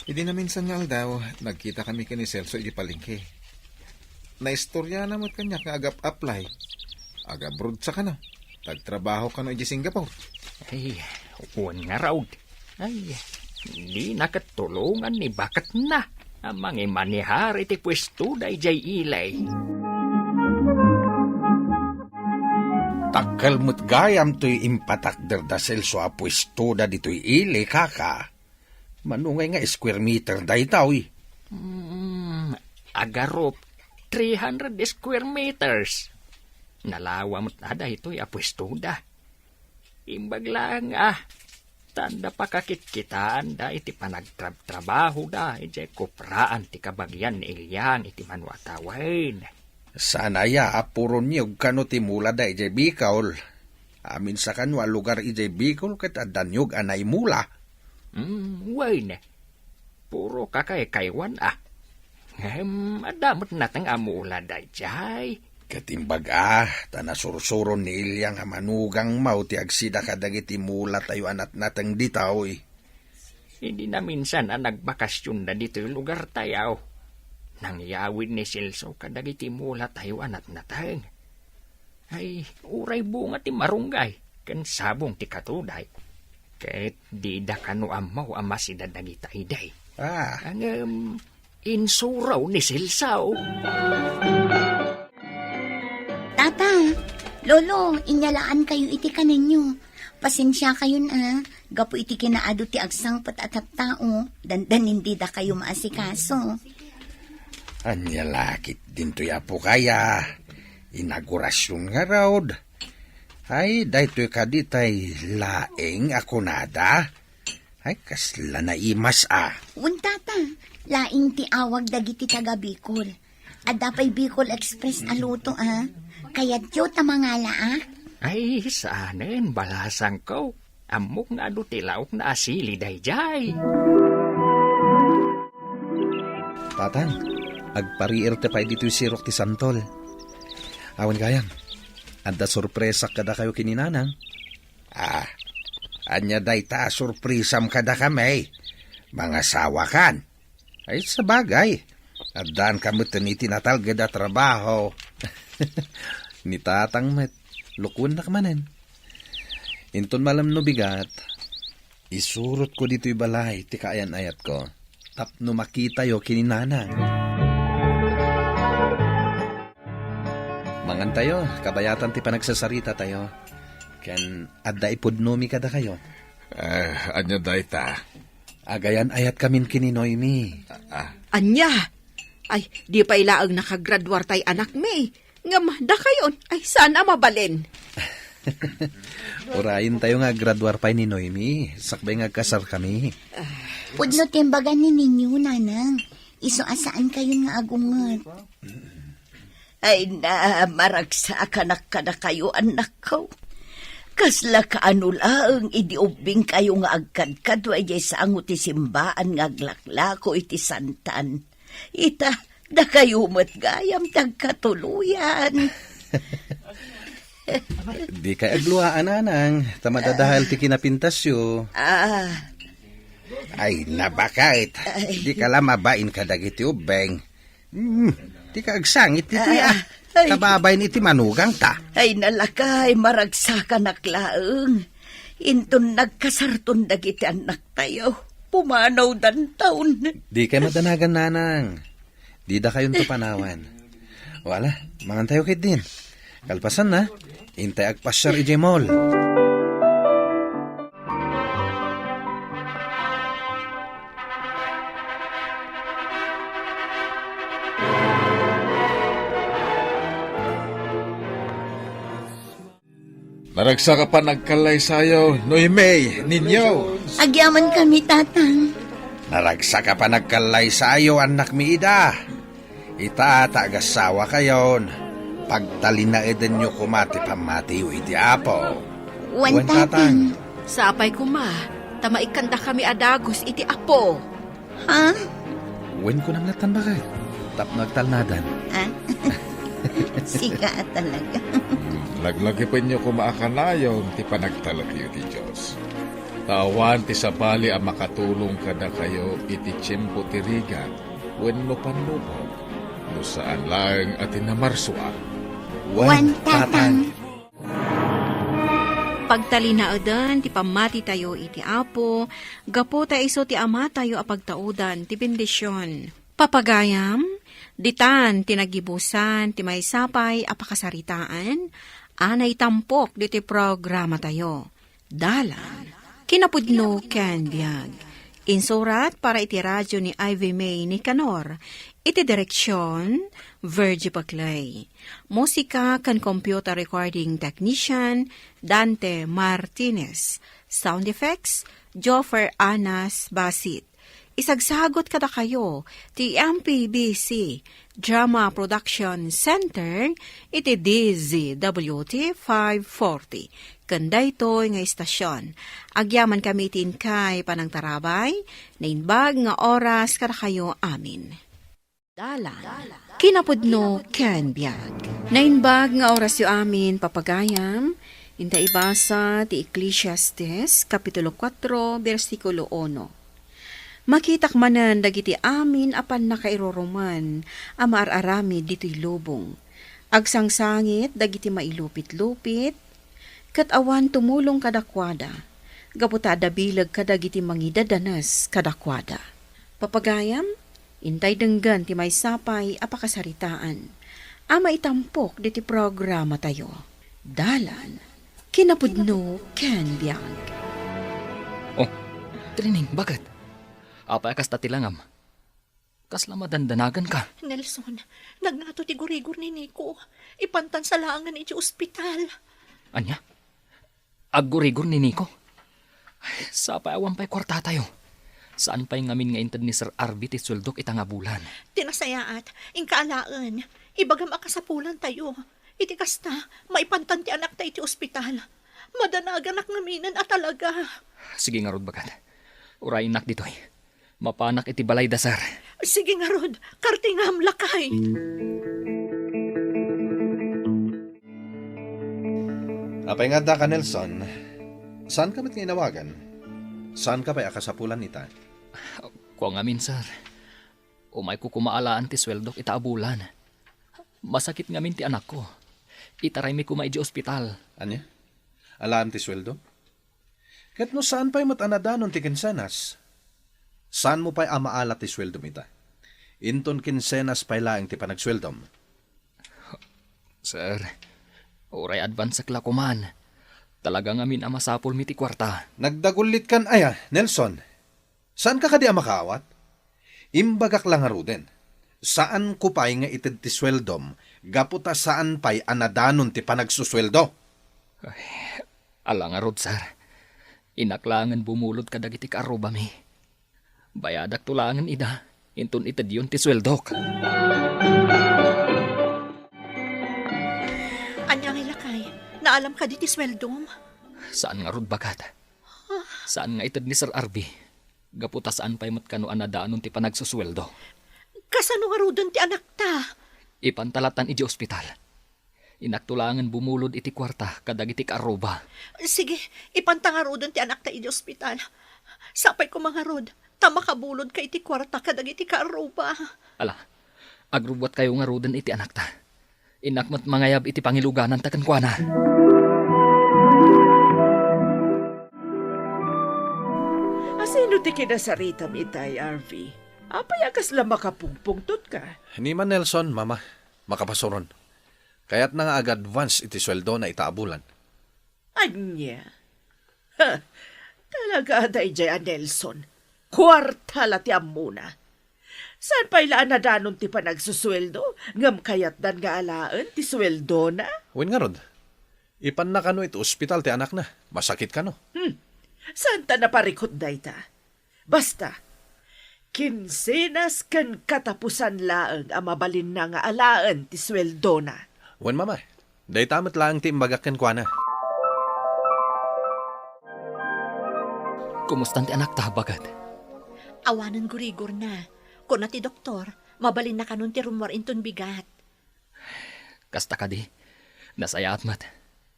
Idi naminsan nga aldaw, nagkita kami ken ni Celso iti palengke. Naistoriana met kaniak nga agap-apply. Agabroad sa kano. Tagtrabaho kano iti Singapore. Ay, wen ngarud. Ay, dina ket tulongan ni baketna a mangimanehar iti puestoda idiay ili. Dakkel met gayam toy impatakderda Celso a puestoda ditoy ili, kaka. Mano ngay nga square meter daytoy? Mm, agarup, three hundred square meters. Nalawa met a daytoy a puestoda. Imbag laeng a, ta adda pakakitkitaanda iti panagtrabtrabahoda idiay kupraan ti kabagian ni Eliang iti Mano a tawen. Saan aya a puroniog kano ti mulada idiay Bicol? Amin sa kano a lugar idiay Bicol ket adda niog a naimula. Mm, wen. Puro kakaykaywan a. Ngem adda met nateng a mula daydiay. Ket imbag a, ta nasursuron ni Eliang a manugangmo ti agsida kadagiti mulatayo a natnateng ditoy. Idi naminsan a nagbakasionda ditoy lugartayo, nangyawid ni Celso kadagiti mulatayo a natnateng. Ay, uray bunga ti marunggay ken sabong ti katuday. Ket dida kano ammo a masida dagita idi. Ah. Ngem, insuro ni Celso. Tata, Lolo, inyalaankayo iti kanenyo. Pasensiakayon a, gapu iti kinaadu ti agsangpet a tattao, dandanin didakayo maasikaso. Ania la ketdin toy, apokay a? Inaugurasion ngarud. Ay, daytoy kadi tay laeng a kunada? Ay, kasla naimas a. Wen, tata, laeng ti awag dagiti taga Bicol. Adda pay Bicol Express a luto a. Kayatyo ta mangalaak? Ay, saanen, balasangko. Ammok nga adu ti laokna a sili daydiay. Tatang, agpariirta pay ditoy sirok ti santol. Awan gayam, adda sorpresak kadakayo ken ni Nanang. Ah, ania dayta a sorpresam kadakami? Mangasawakan? Ay, sabagay, addaanka met iti natalged a trabaho. Ni Tatang met, lukuennak manen. Inton malem no bigat, isurotko ditoy balay ti kaayan-ayatko tapno makitayo ken ni Nanang. Mangantayo, kabayatan ti panagsasaritatayo. Ken adda ipudnomi kadakayo. Eh, ania dayta? Agayan-ayatkamin ken ni Noemi. Ah, ah. Ania? Ay, di pay laeng nakagraduar tay anakmi. Ngem dakayon, ay saan a mabalin? Urayentayo nga aggraduar pay ni Noemi, sakbay nga agkasarkami. Pudno ti imbaga ni Ninyo, Nanang. Isu a saankayon nga agunget. Ay na, maragsakanak kadakayo, annakko. Kasla kaano laeng idi ubbingkayo nga agkadkadua idiay sango ti simbaan nga aglaklako iti santan. Ita, dakayo met gayam ti agkatuloyan. Dikay agluaan, Nanang, ta madadael ti kinapintasyo. Ah. Ay, nabaket. Ay. Dika la mabain kadagiti ubbing. Hmm, dika agsangit ditoy, ah. Ah, ay. Kababain iti manugangta. Ay, nalakay, maragsakanak laeng. Inton nagkasarton dagiti annaktayo, pumanawdanton. Dikay madanagan, Nanang. Didakayonto panawan. Wala, mangantayo ketdin. Kalpasanna, intay agpasiar idiay mall. Naragsak a panagkallaysayo, Noemi, ninyo. Agyamankami, Tatang. Naragsak a panagkallaysayo, annakmi Ida. Ita ta agasawa kayon, pagtalinaedenyo koma ti pammatiyo iti Apo. Wen, Wen, Tatang. Tatang. Sapay koma, ta maikkandakami a dagus iti Apo. Ha? Wen, kunam lattan, baket tapno agtalnadan. Ah? Sika a talaga. Laglagipenyo koma a kanayon ti panagtalekyo iti Dios. Ta awan ti sabali a makatulong kadakayo iti tiempo ti rigat wenno pannubog, no saan laeng a ti namarsuak. Wen, Tatang. Pagtalinaeden ti pammatitayo iti Apo, gapu ta isu ti Amatayo a pagtaudan ti bendision. Papagayam, ditan ti naggibusan ti maysa pay a pakasaritaan a naitampok ditoy programatayo. Dalan, kinapudno ken biag. Insurat para iti radio ni Ivy May Nicanor. Iti direksion, Virgie Paclay. Musika ken computer recording technician, Dante Martinez. Sound effects, Joffer Anas Basit. Isagsagut kadakayo ti M P B C Drama Production Center iti D Z W T five forty. Ken daytoy nga istasion, agyamankami iti inkay panangtarabay, naimbag nga oras kadakayo amin. Dalan, kinapudno ken biag. Naimbag nga orasyo amin, papagayam, inta ibasa ti Ecclesiastes, Kapitulo kuatro, bersikulo uno. Makitak manen dagiti amin a pannakairurumen a maar-aramid ditoy lubong. Agsangsangit dagiti mailupitlupit, ket awan tumulong kadakuada, gapu ta adda bileg kadagiti mangidadanes kadakuada. Papagayam, intay denggen ti maysa pay a pakasaritaan a maitampok ditoy programatayo. Dalan, kinapudno ken biag. Oh, Trining, baket? Apay a kasta ti langam? Kasla madandanaganka? Nelson, nagngato ti gurigor ni Nico. Ipantansa laengen iti ospital. Ania? Aggurigor ni Nico? Ay, sapay awan pay kuartatayo. Saan pay ngamin nga inted ni Sir Arby ti sueldok ita nga bulan. Ti nasayaat, inka alaen. Ibagam a kasapulantayo. Iti kasta, maipantan ti anakta iti ospital. Madanaganak ngaminen a talaga. Sige ngarud, baket. Uraynak ditoy. Mapanak iti balay da, sir. Sige ngarud, kartingam, lakay. Apay nga addaka, Nelson? Saanka met nga inawagan? Saanka pay a kasapulan ita? Kua ngamin, sir. Umayko koma alaen ti sueldok ita a bulan. Masakit ngamin ti anakko. Itaraymi koma idiay ospital. Ania? Alaem ti sueldo? Ket no saan pay met a nadanon ti kinsenas, saanmo pay a maala ti sueldom ita? Inton kinsenas pay laeng ti panagsueldom. Sir, uray advancek la koman. Talaga ngamin a masapulmi ti kuarta. Nagdagullitkan aya, Nelson? Saanka kadi a makaawat? Imbagak la ngaruden, saanko pay nga ited ti sueldom gapu ta saan pay a nadanon ti panagsusueldo. Ay, ala ngarud, sir. Innak laengen bumulod kadagiti kaarrubami. Bayadakto laengen ida, inton itedyon ti sueldok. Ania ngay, lakay? Naalam kadi ti sueldom? Saan ngarud, baket. Saan nga ited ni Sir Arby. Gapu ta saan pay met kano a nadanon ti panagsusueldo. Kasano ngaruden ti anakta? Ipanta lattan idiay ospital. Innakto laengen bumulod iti kuarta kadagiti kaarruba. Sige, ipanta ngaruden ti anakta idiay ospital. Sapay koma ngarud, ta makabulodka iti kuarta kadagiti kaarruba. Ala, agrubbuatkayo ngaruden iti anakta. Innak met mangayab iti pangilugananta kenkuana. Asino ti kinasaritam itay, Arvy? Apay a kasla makapungpungtotka? Ni Man Nelson, Mama, makapasuron. Kayatna nga ag-advance iti sueldona ita a bulan. Ania? Ha, talaga a daydiay a Nelson. Kuarta la ti ammona. Saan pay la a nadanon ti panagsusueldo, ngem kayatdan nga alaen ti sueldona? Wen ngarud, Ipanna kano iti ospital ti anakna. Masakit kano. Hmm. Saan ta naparikut dayta? Basta, kinsenas ken katapusan laeng a mabalinna nga alaen ti sueldona. Wen, Mama. Dayta met laeng ti imbagak kenkuana. Kumustan ti anakta, bagad? Awanen gurigorna. Kuna ti doktor, mabalinna kanon ti rummuar inton bigat. Kasta kadi, nasayaat met.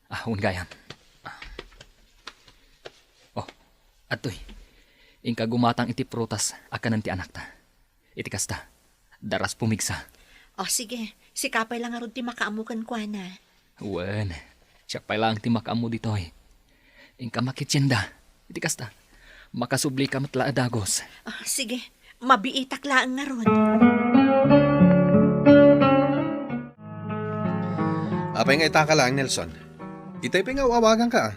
Ah, wen gayam. Oh, adtoy. Inka gumatang iti prutas a kanen ti anakta. Iti kasta, daras pumigsa. Oh, sige. Sika pay la ngarud ti makaammo kenkuana. Wen, siak pay laeng ti makaammo ditoy. Inka makitienda. Iti kasta, makasublika met la a dagus. Ah, sige. Mabiitak laeng ngarud. Apay nga itaka laeng, Nelson? Itay pay nga aw-awaganka, ah.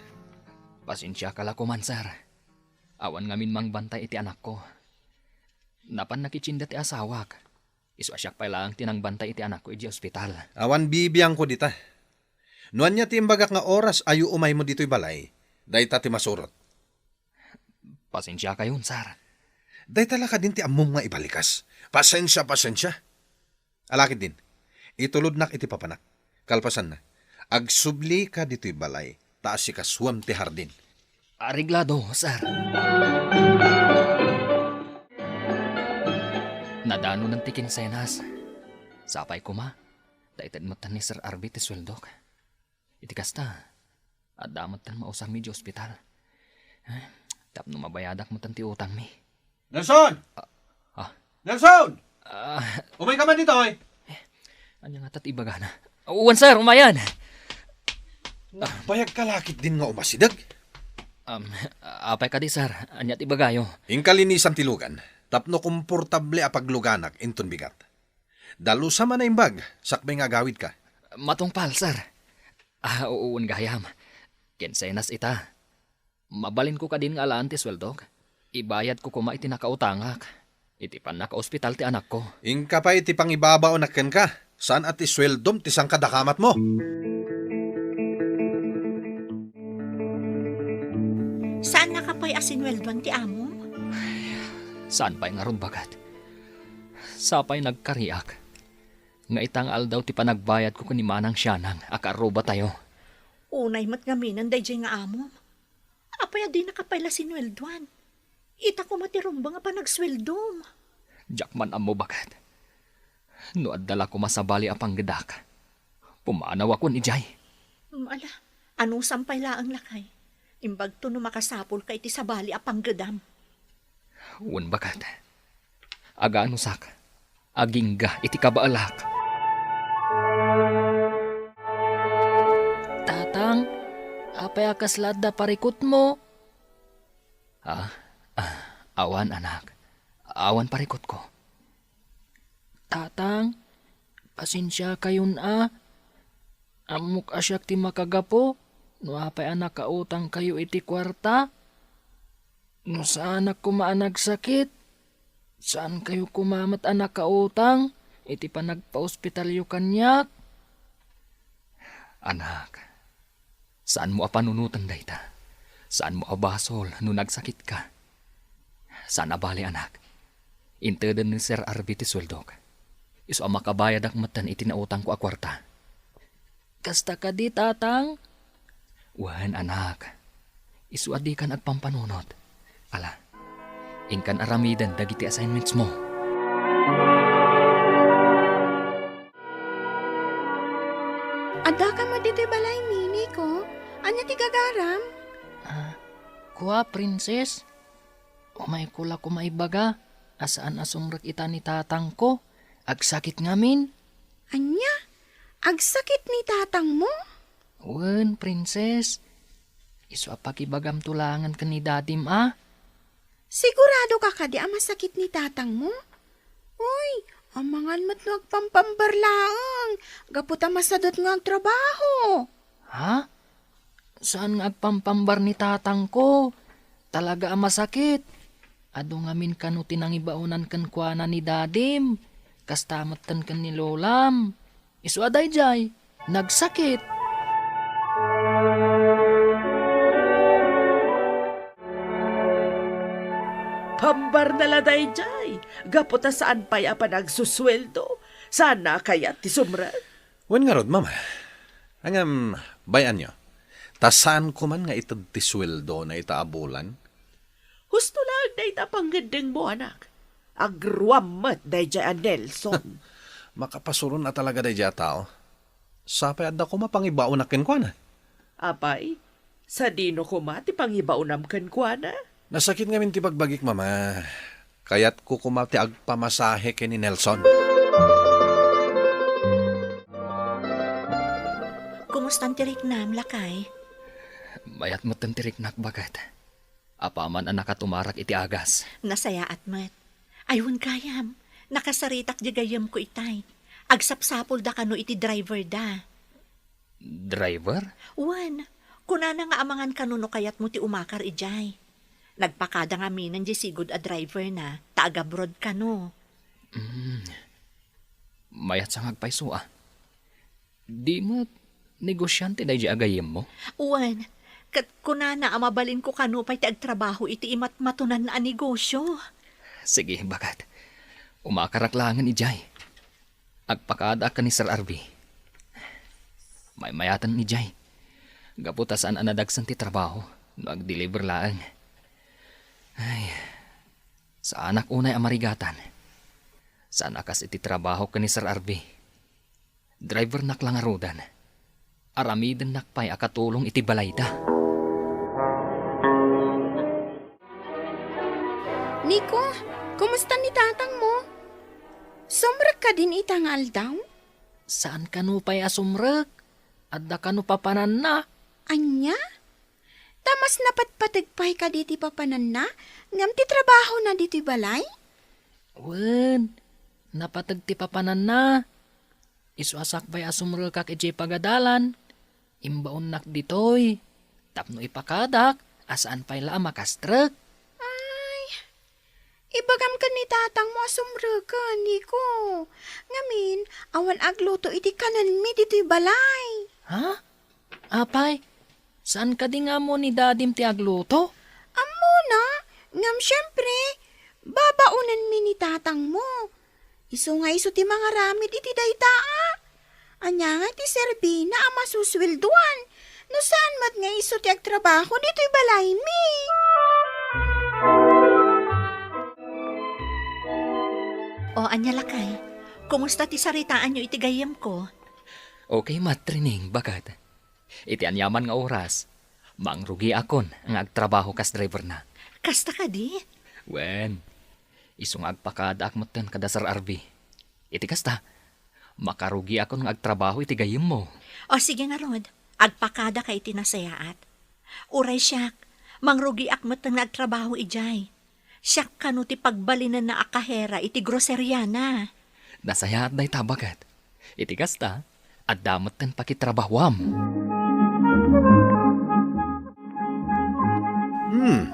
Pasensiaka la koman, sir. Awan ngamin mangbantay iti anakko. Napan nakitienda ti asawak. Isu a siak pay laeng ti nangbantay iti anakko idiay ospital. Awan bibiangko dita. No ania ti imbagak nga oras ayo umaymo ditoy balay, dayta ti masurot. Pasensiakayon, sir. Dayta la kadin ti ammom nga ibalikas. Pasensia, pasensia. Ala ketdin, itulodnak iti papanak. Kalpasanna, agsublika ditoy balay, ta asikasuam ti hardin. Areglado, sir. Nadanonan ti kinsenas. Sapay koma, ta ited metten ni Sir Arby ti sueldok. Iti kasta, adda metten mausarmi idiay ospital. Eh, tapno mabayadak metten ti utangmi. Nelson! Ah, ah. Nelson! Ah. Umayka man ditoy! Ania ngata ti ibagana? Wen, sir, umayan. Bayagka la ketdin nga umasideg. Um, apay kadi, sir? Ania ti ibagayo? Inka linisan ti lugan, tapno komportable a pagluganak inton bigat. Dalusa man a imbag, sakbay nga agawidka. Matungpal, sir. Ah, wen gayam. Kinsenas ita. Mabalinko kadin nga alaan ti sueldok? Ibayadko koma iti nakautangak. Iti pannakaospital ti anakko. Inka pay iti pangibabaonak kenka. Saan a ti sueldom ti sangkadakamatmo. Saannaka pay a sinueldoan ti amom? Saan pay ngarud, bagad? Sapay nagkariak nga ita nga aldaw ti panagbayadko ken ni Manang Sianang a kaarrubatayo. Unay met ngaminen daydiay nga amom. Apay a dinaka pay la sinueldoan? Ita koma ti rumbeng a panagsueldom. Diak man ammo, bagad. No adda la koma sabali a panggedak, pumanawakon idiay. Mm, ala, anusam pay laeng, lakay. Imbagto no makasapulka iti sabali a panggedam. Wen, bagad. Aganusak, agingga iti kabaelak. Tatang, apay a kasla adda parikutmo? Ah, ah, awan, anak. Awan parikutko. Tatang, pasensiakayon a. Ammok a siak ti makagapu no apay a nakautangkayo iti kuarta. No saanak koma a nagsakit, saankayo koma met a nakautang iti panagpaospitalyo kaniak. Anak, saanmo a panunoten dayta. Saanmo a basol no nagsakitka. Saan a bale, anak. Inteden ni Sir Arby ti sueldok. Isu a makabayadak metten iti nautangko a kuarta. Kasta kadi, Tatang? Wen, anak. Isu a dikan agpampanunot. Ala, inkan aramiden dagiti assignments mo. Addaka met ditoy balay, Nini ko? Ania ti gagaram? Ah, kua, Princess? Umayko la koma ibaga a saan a sumrek ita ni tatangko. Agsakit ngamin. Ania? Agsakit ni tatangmo? Wen, Princess. Isu a pakibagamto laengen ken ni dadim a. Sigurado ka kadi a masakit ni tatangmo? Uy, amangan met no agpampambar laeng, gapu ta masadut nga agtrabaho. Ha? Saan nga agpampambar ni tatangko? Talaga a masakit. Adu ngamin kano ti nangibaonan kenkuana ni dadim. Kasta metten ken ni lolam. Isu a daydiay, nagsakit. Arnala daydiay, gapu ta saan pay a panagsusueldo, saan a kayat ti sumrek? Wen ngarud, Mama. Ngem, bay-anyo, ta saanko man nga ited ti sueldona ita a bulan. Husto laeng dayta a pangngeddengmo, anak. Agruam met daydiay a Nelson. Makapasuron a talaga daydiay a tao. Sapay adda koma pangibaonak kenkuana. Apay, sadino koma ti pangibaonam kenkuana? Nasakit ngamin ti bagbagik, Mama. Kayatko koma ti agpamasahe ken ni Nelson. Kumustan ti riknam, lakay? Mayat metten ti riknak, baket. Apaman a nakatumarak iti agas. Nasayaat met. Ay, wen gayam, nakasaritak di gayyemko itay. Agsapsapulda kano iti driver da. Driver? Wen, kunana nga amangan kano no kayatmo ti umakar idiay. Nagpakada ngaminen di sigud a driver na, ta agabroad kano. Mm. Mayat sa nga agpayso, a. Di met negosiante daydi a gayyemmo? Wen, ket kunana a mabalinko kano pay ti agtrabaho iti imatmatonanna a negosio. Sige, baket. Umakarak laengen idiay. Agpakadaak ken ni Sir Arby. Maymayaten idiay. Gapu ta saan a nadagsen ti trabaho no agdeliver laeng. Ay, saanak unay a marigatan. Saan a kas iti trabaho ken ni Sir Arby. Drivernak la ngaruden. Aramidennak pay a katulong iti balayda. Nico, kumusta ni tatangmo? Sumrek kadin ita nga aldaw? Saan kano pay a sumrek? Adda kano papananna? Ania? Ta mas napatpateg pay kadi ti papananna ngem ti trabahona ditoy balay? Wen, napateg ti papananna. Isu a sakbay a sumrekak idiay pagadalan, imbaonnak ditoy tapno ipakadak a saan pay la a makastrek. Ay, ibagam ken ni tatangmo a sumreken, Nico. Ngamin, awan agluto iti kanenmi ditoy balay. Ha? Apay, saan kadi nga ammo ni dadim ti agluto? Ammona, ngem siempre, babaonenmi ni tatangmo. Isu nga isu ti mangaramid iti dayta a. Ania nga ti serbina a masusueldoan no saan met nga isu ti agtrabaho ditoy balaymi? O, ania lakay? Kumusta ti saritaanyo iti gayyemko? Okay met, Trining, baket. Iti aniaman nga oras, mangrugiakon nga agtrabaho kas driverna. Kasta kadi? Wen, isu nga agpakadaak metten kada Sir Arby. Iti kasta, makarugiakon nga agtrabaho iti gayyemmo. O sige ngarud, agpakadaka iti nasayaat. Uray siak, mangrugiak metten nga agtrabaho idiay. Siak kano ti pagbalinenna a kahera iti groseriana. Nasayaat dayta, baket. Iti kasta, adda metten pakitrabahuam. Hmm.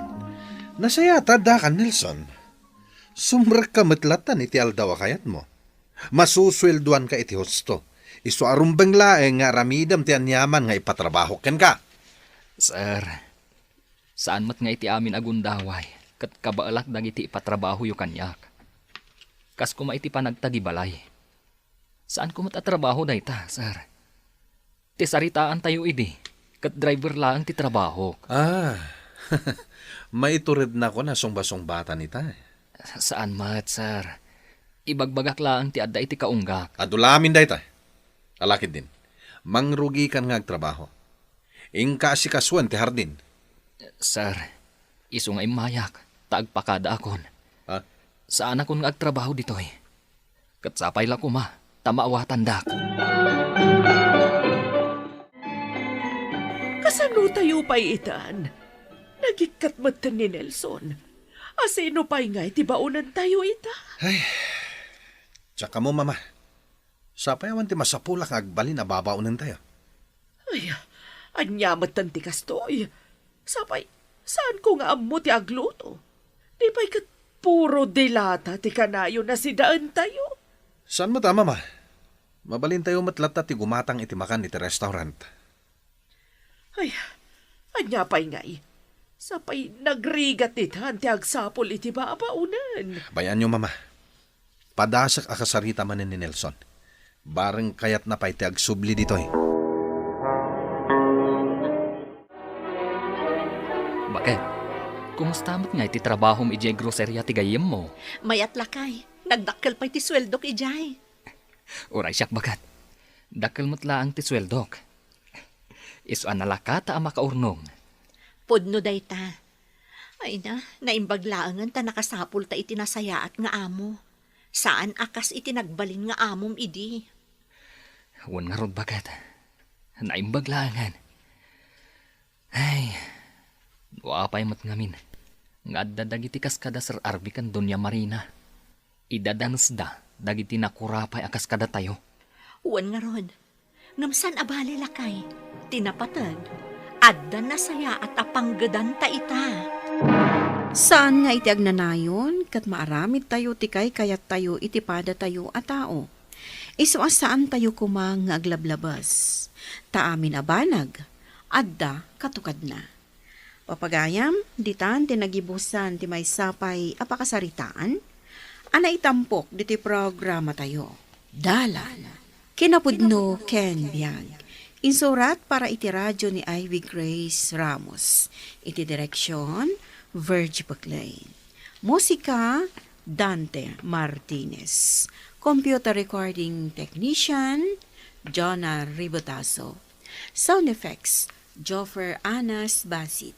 Nasayaat adda kan Nelson. Sumrekka met latan iti aldaw a kayatmo. Masusueldoanka iti husto. Isu a rumbeng laeng nga aramidem ti aniaman nga ipatrabahok kenka. Sir, saan met nga iti amin a gundaway ket kabaelak dagiti ipatrabahoyo kaniak. Kas koma iti panagtagi balay. Saanko met a trabaho dayta, sir. Ti saritaantayo idi, ket driver laeng ti trabahok. Ah, maiturednakon a sungbasungbatan ita. Saan met, sir. Ibagbagak laeng ti adda iti kaunggak. Adu la amin dayta. Alakiddin, mangrugikan nga agtrabaho. Inka asikasuen ti hardin. Sir, isu nga immayak, ta agpakadaakon. Ha? Saanakon nga agtrabaho ditoy. Ket sapay la koma, ta maawatandak. Kasano tayo pay itan? Nagikkat metten ni Nelson. Asino pay ngay ti baonen tayo ita? Ay, tsaka mo, Mama. Sapay awan ti masapulak nga agbalin a babaonen tayo. Ay, ania metten ti kastoy? Sapay, saanko nga ammo ti agluto. Di pay ket puro dilata ti kanayon a sidaentayo. Saan met a, Mama? Mabalintayo met latta ti gumatang iti makan iti restaurant. Ay, ania pay ngay? Sapay nagrigat ditan ti agsapul iti babaonen. Bayanyo, Mama. Padasek a kasarita manen ni Nelson. Bareng kayatna pay ti agsubli ditoy. Baket, kumusta met nga iti trabahom idiay groceria ti gayyemmo? Mayat, lakay. Nagdakkel pay ti sueldok idiay. Uray siak, baket. Dakkel met laeng ti sueldok. Isu a nalakata a makaurnong. Pudno dayta. Ay na, naimbag laengen ta nakasapulta iti nasayaat nga amo. Saan a kas iti nagbalin nga amom idi. Wen ngarud, baket. Naimbag laengen. Ay, no apay met ngamin nga adda dagiti kaskada Sir Arby ken Doña Marina. Idadanesda dagiti nakurapay a kaskadatayo. Wen ngarud, ngem saan a bale, lakay, ti napateg, adda nasayaat a panggedanta ita. Saan nga iti agnanayon ket maaramidtayo ti kaykayattayo iti padatayo a tao. Isu a saantayo koma nga aglablabes, ta amin a banag, adda katukadna. Papagayam, ditan ti nagibusan ti maysa pay a pakasaritaan a naitampok ditoy programatayo. Dalan, kinapudno ken biag. Insurat para iti radio ni Ivy Grace Ramos. Iti direksyon, Virgie Paclay. Musika, Dante Martinez. Computer recording technician, Jonah Ribotazo. Sound effects, Joffer Anas Basit.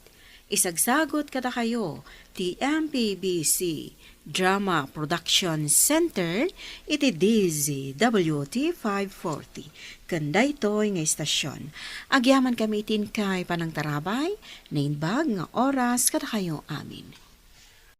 Isagsagut kadakayo ti M P B C Drama Production Center iti D Z W T five forty. Ken daytoy nga istasyon, agyamankami iti inkay panangtarabay, naimbag nga oras kadakayo amin.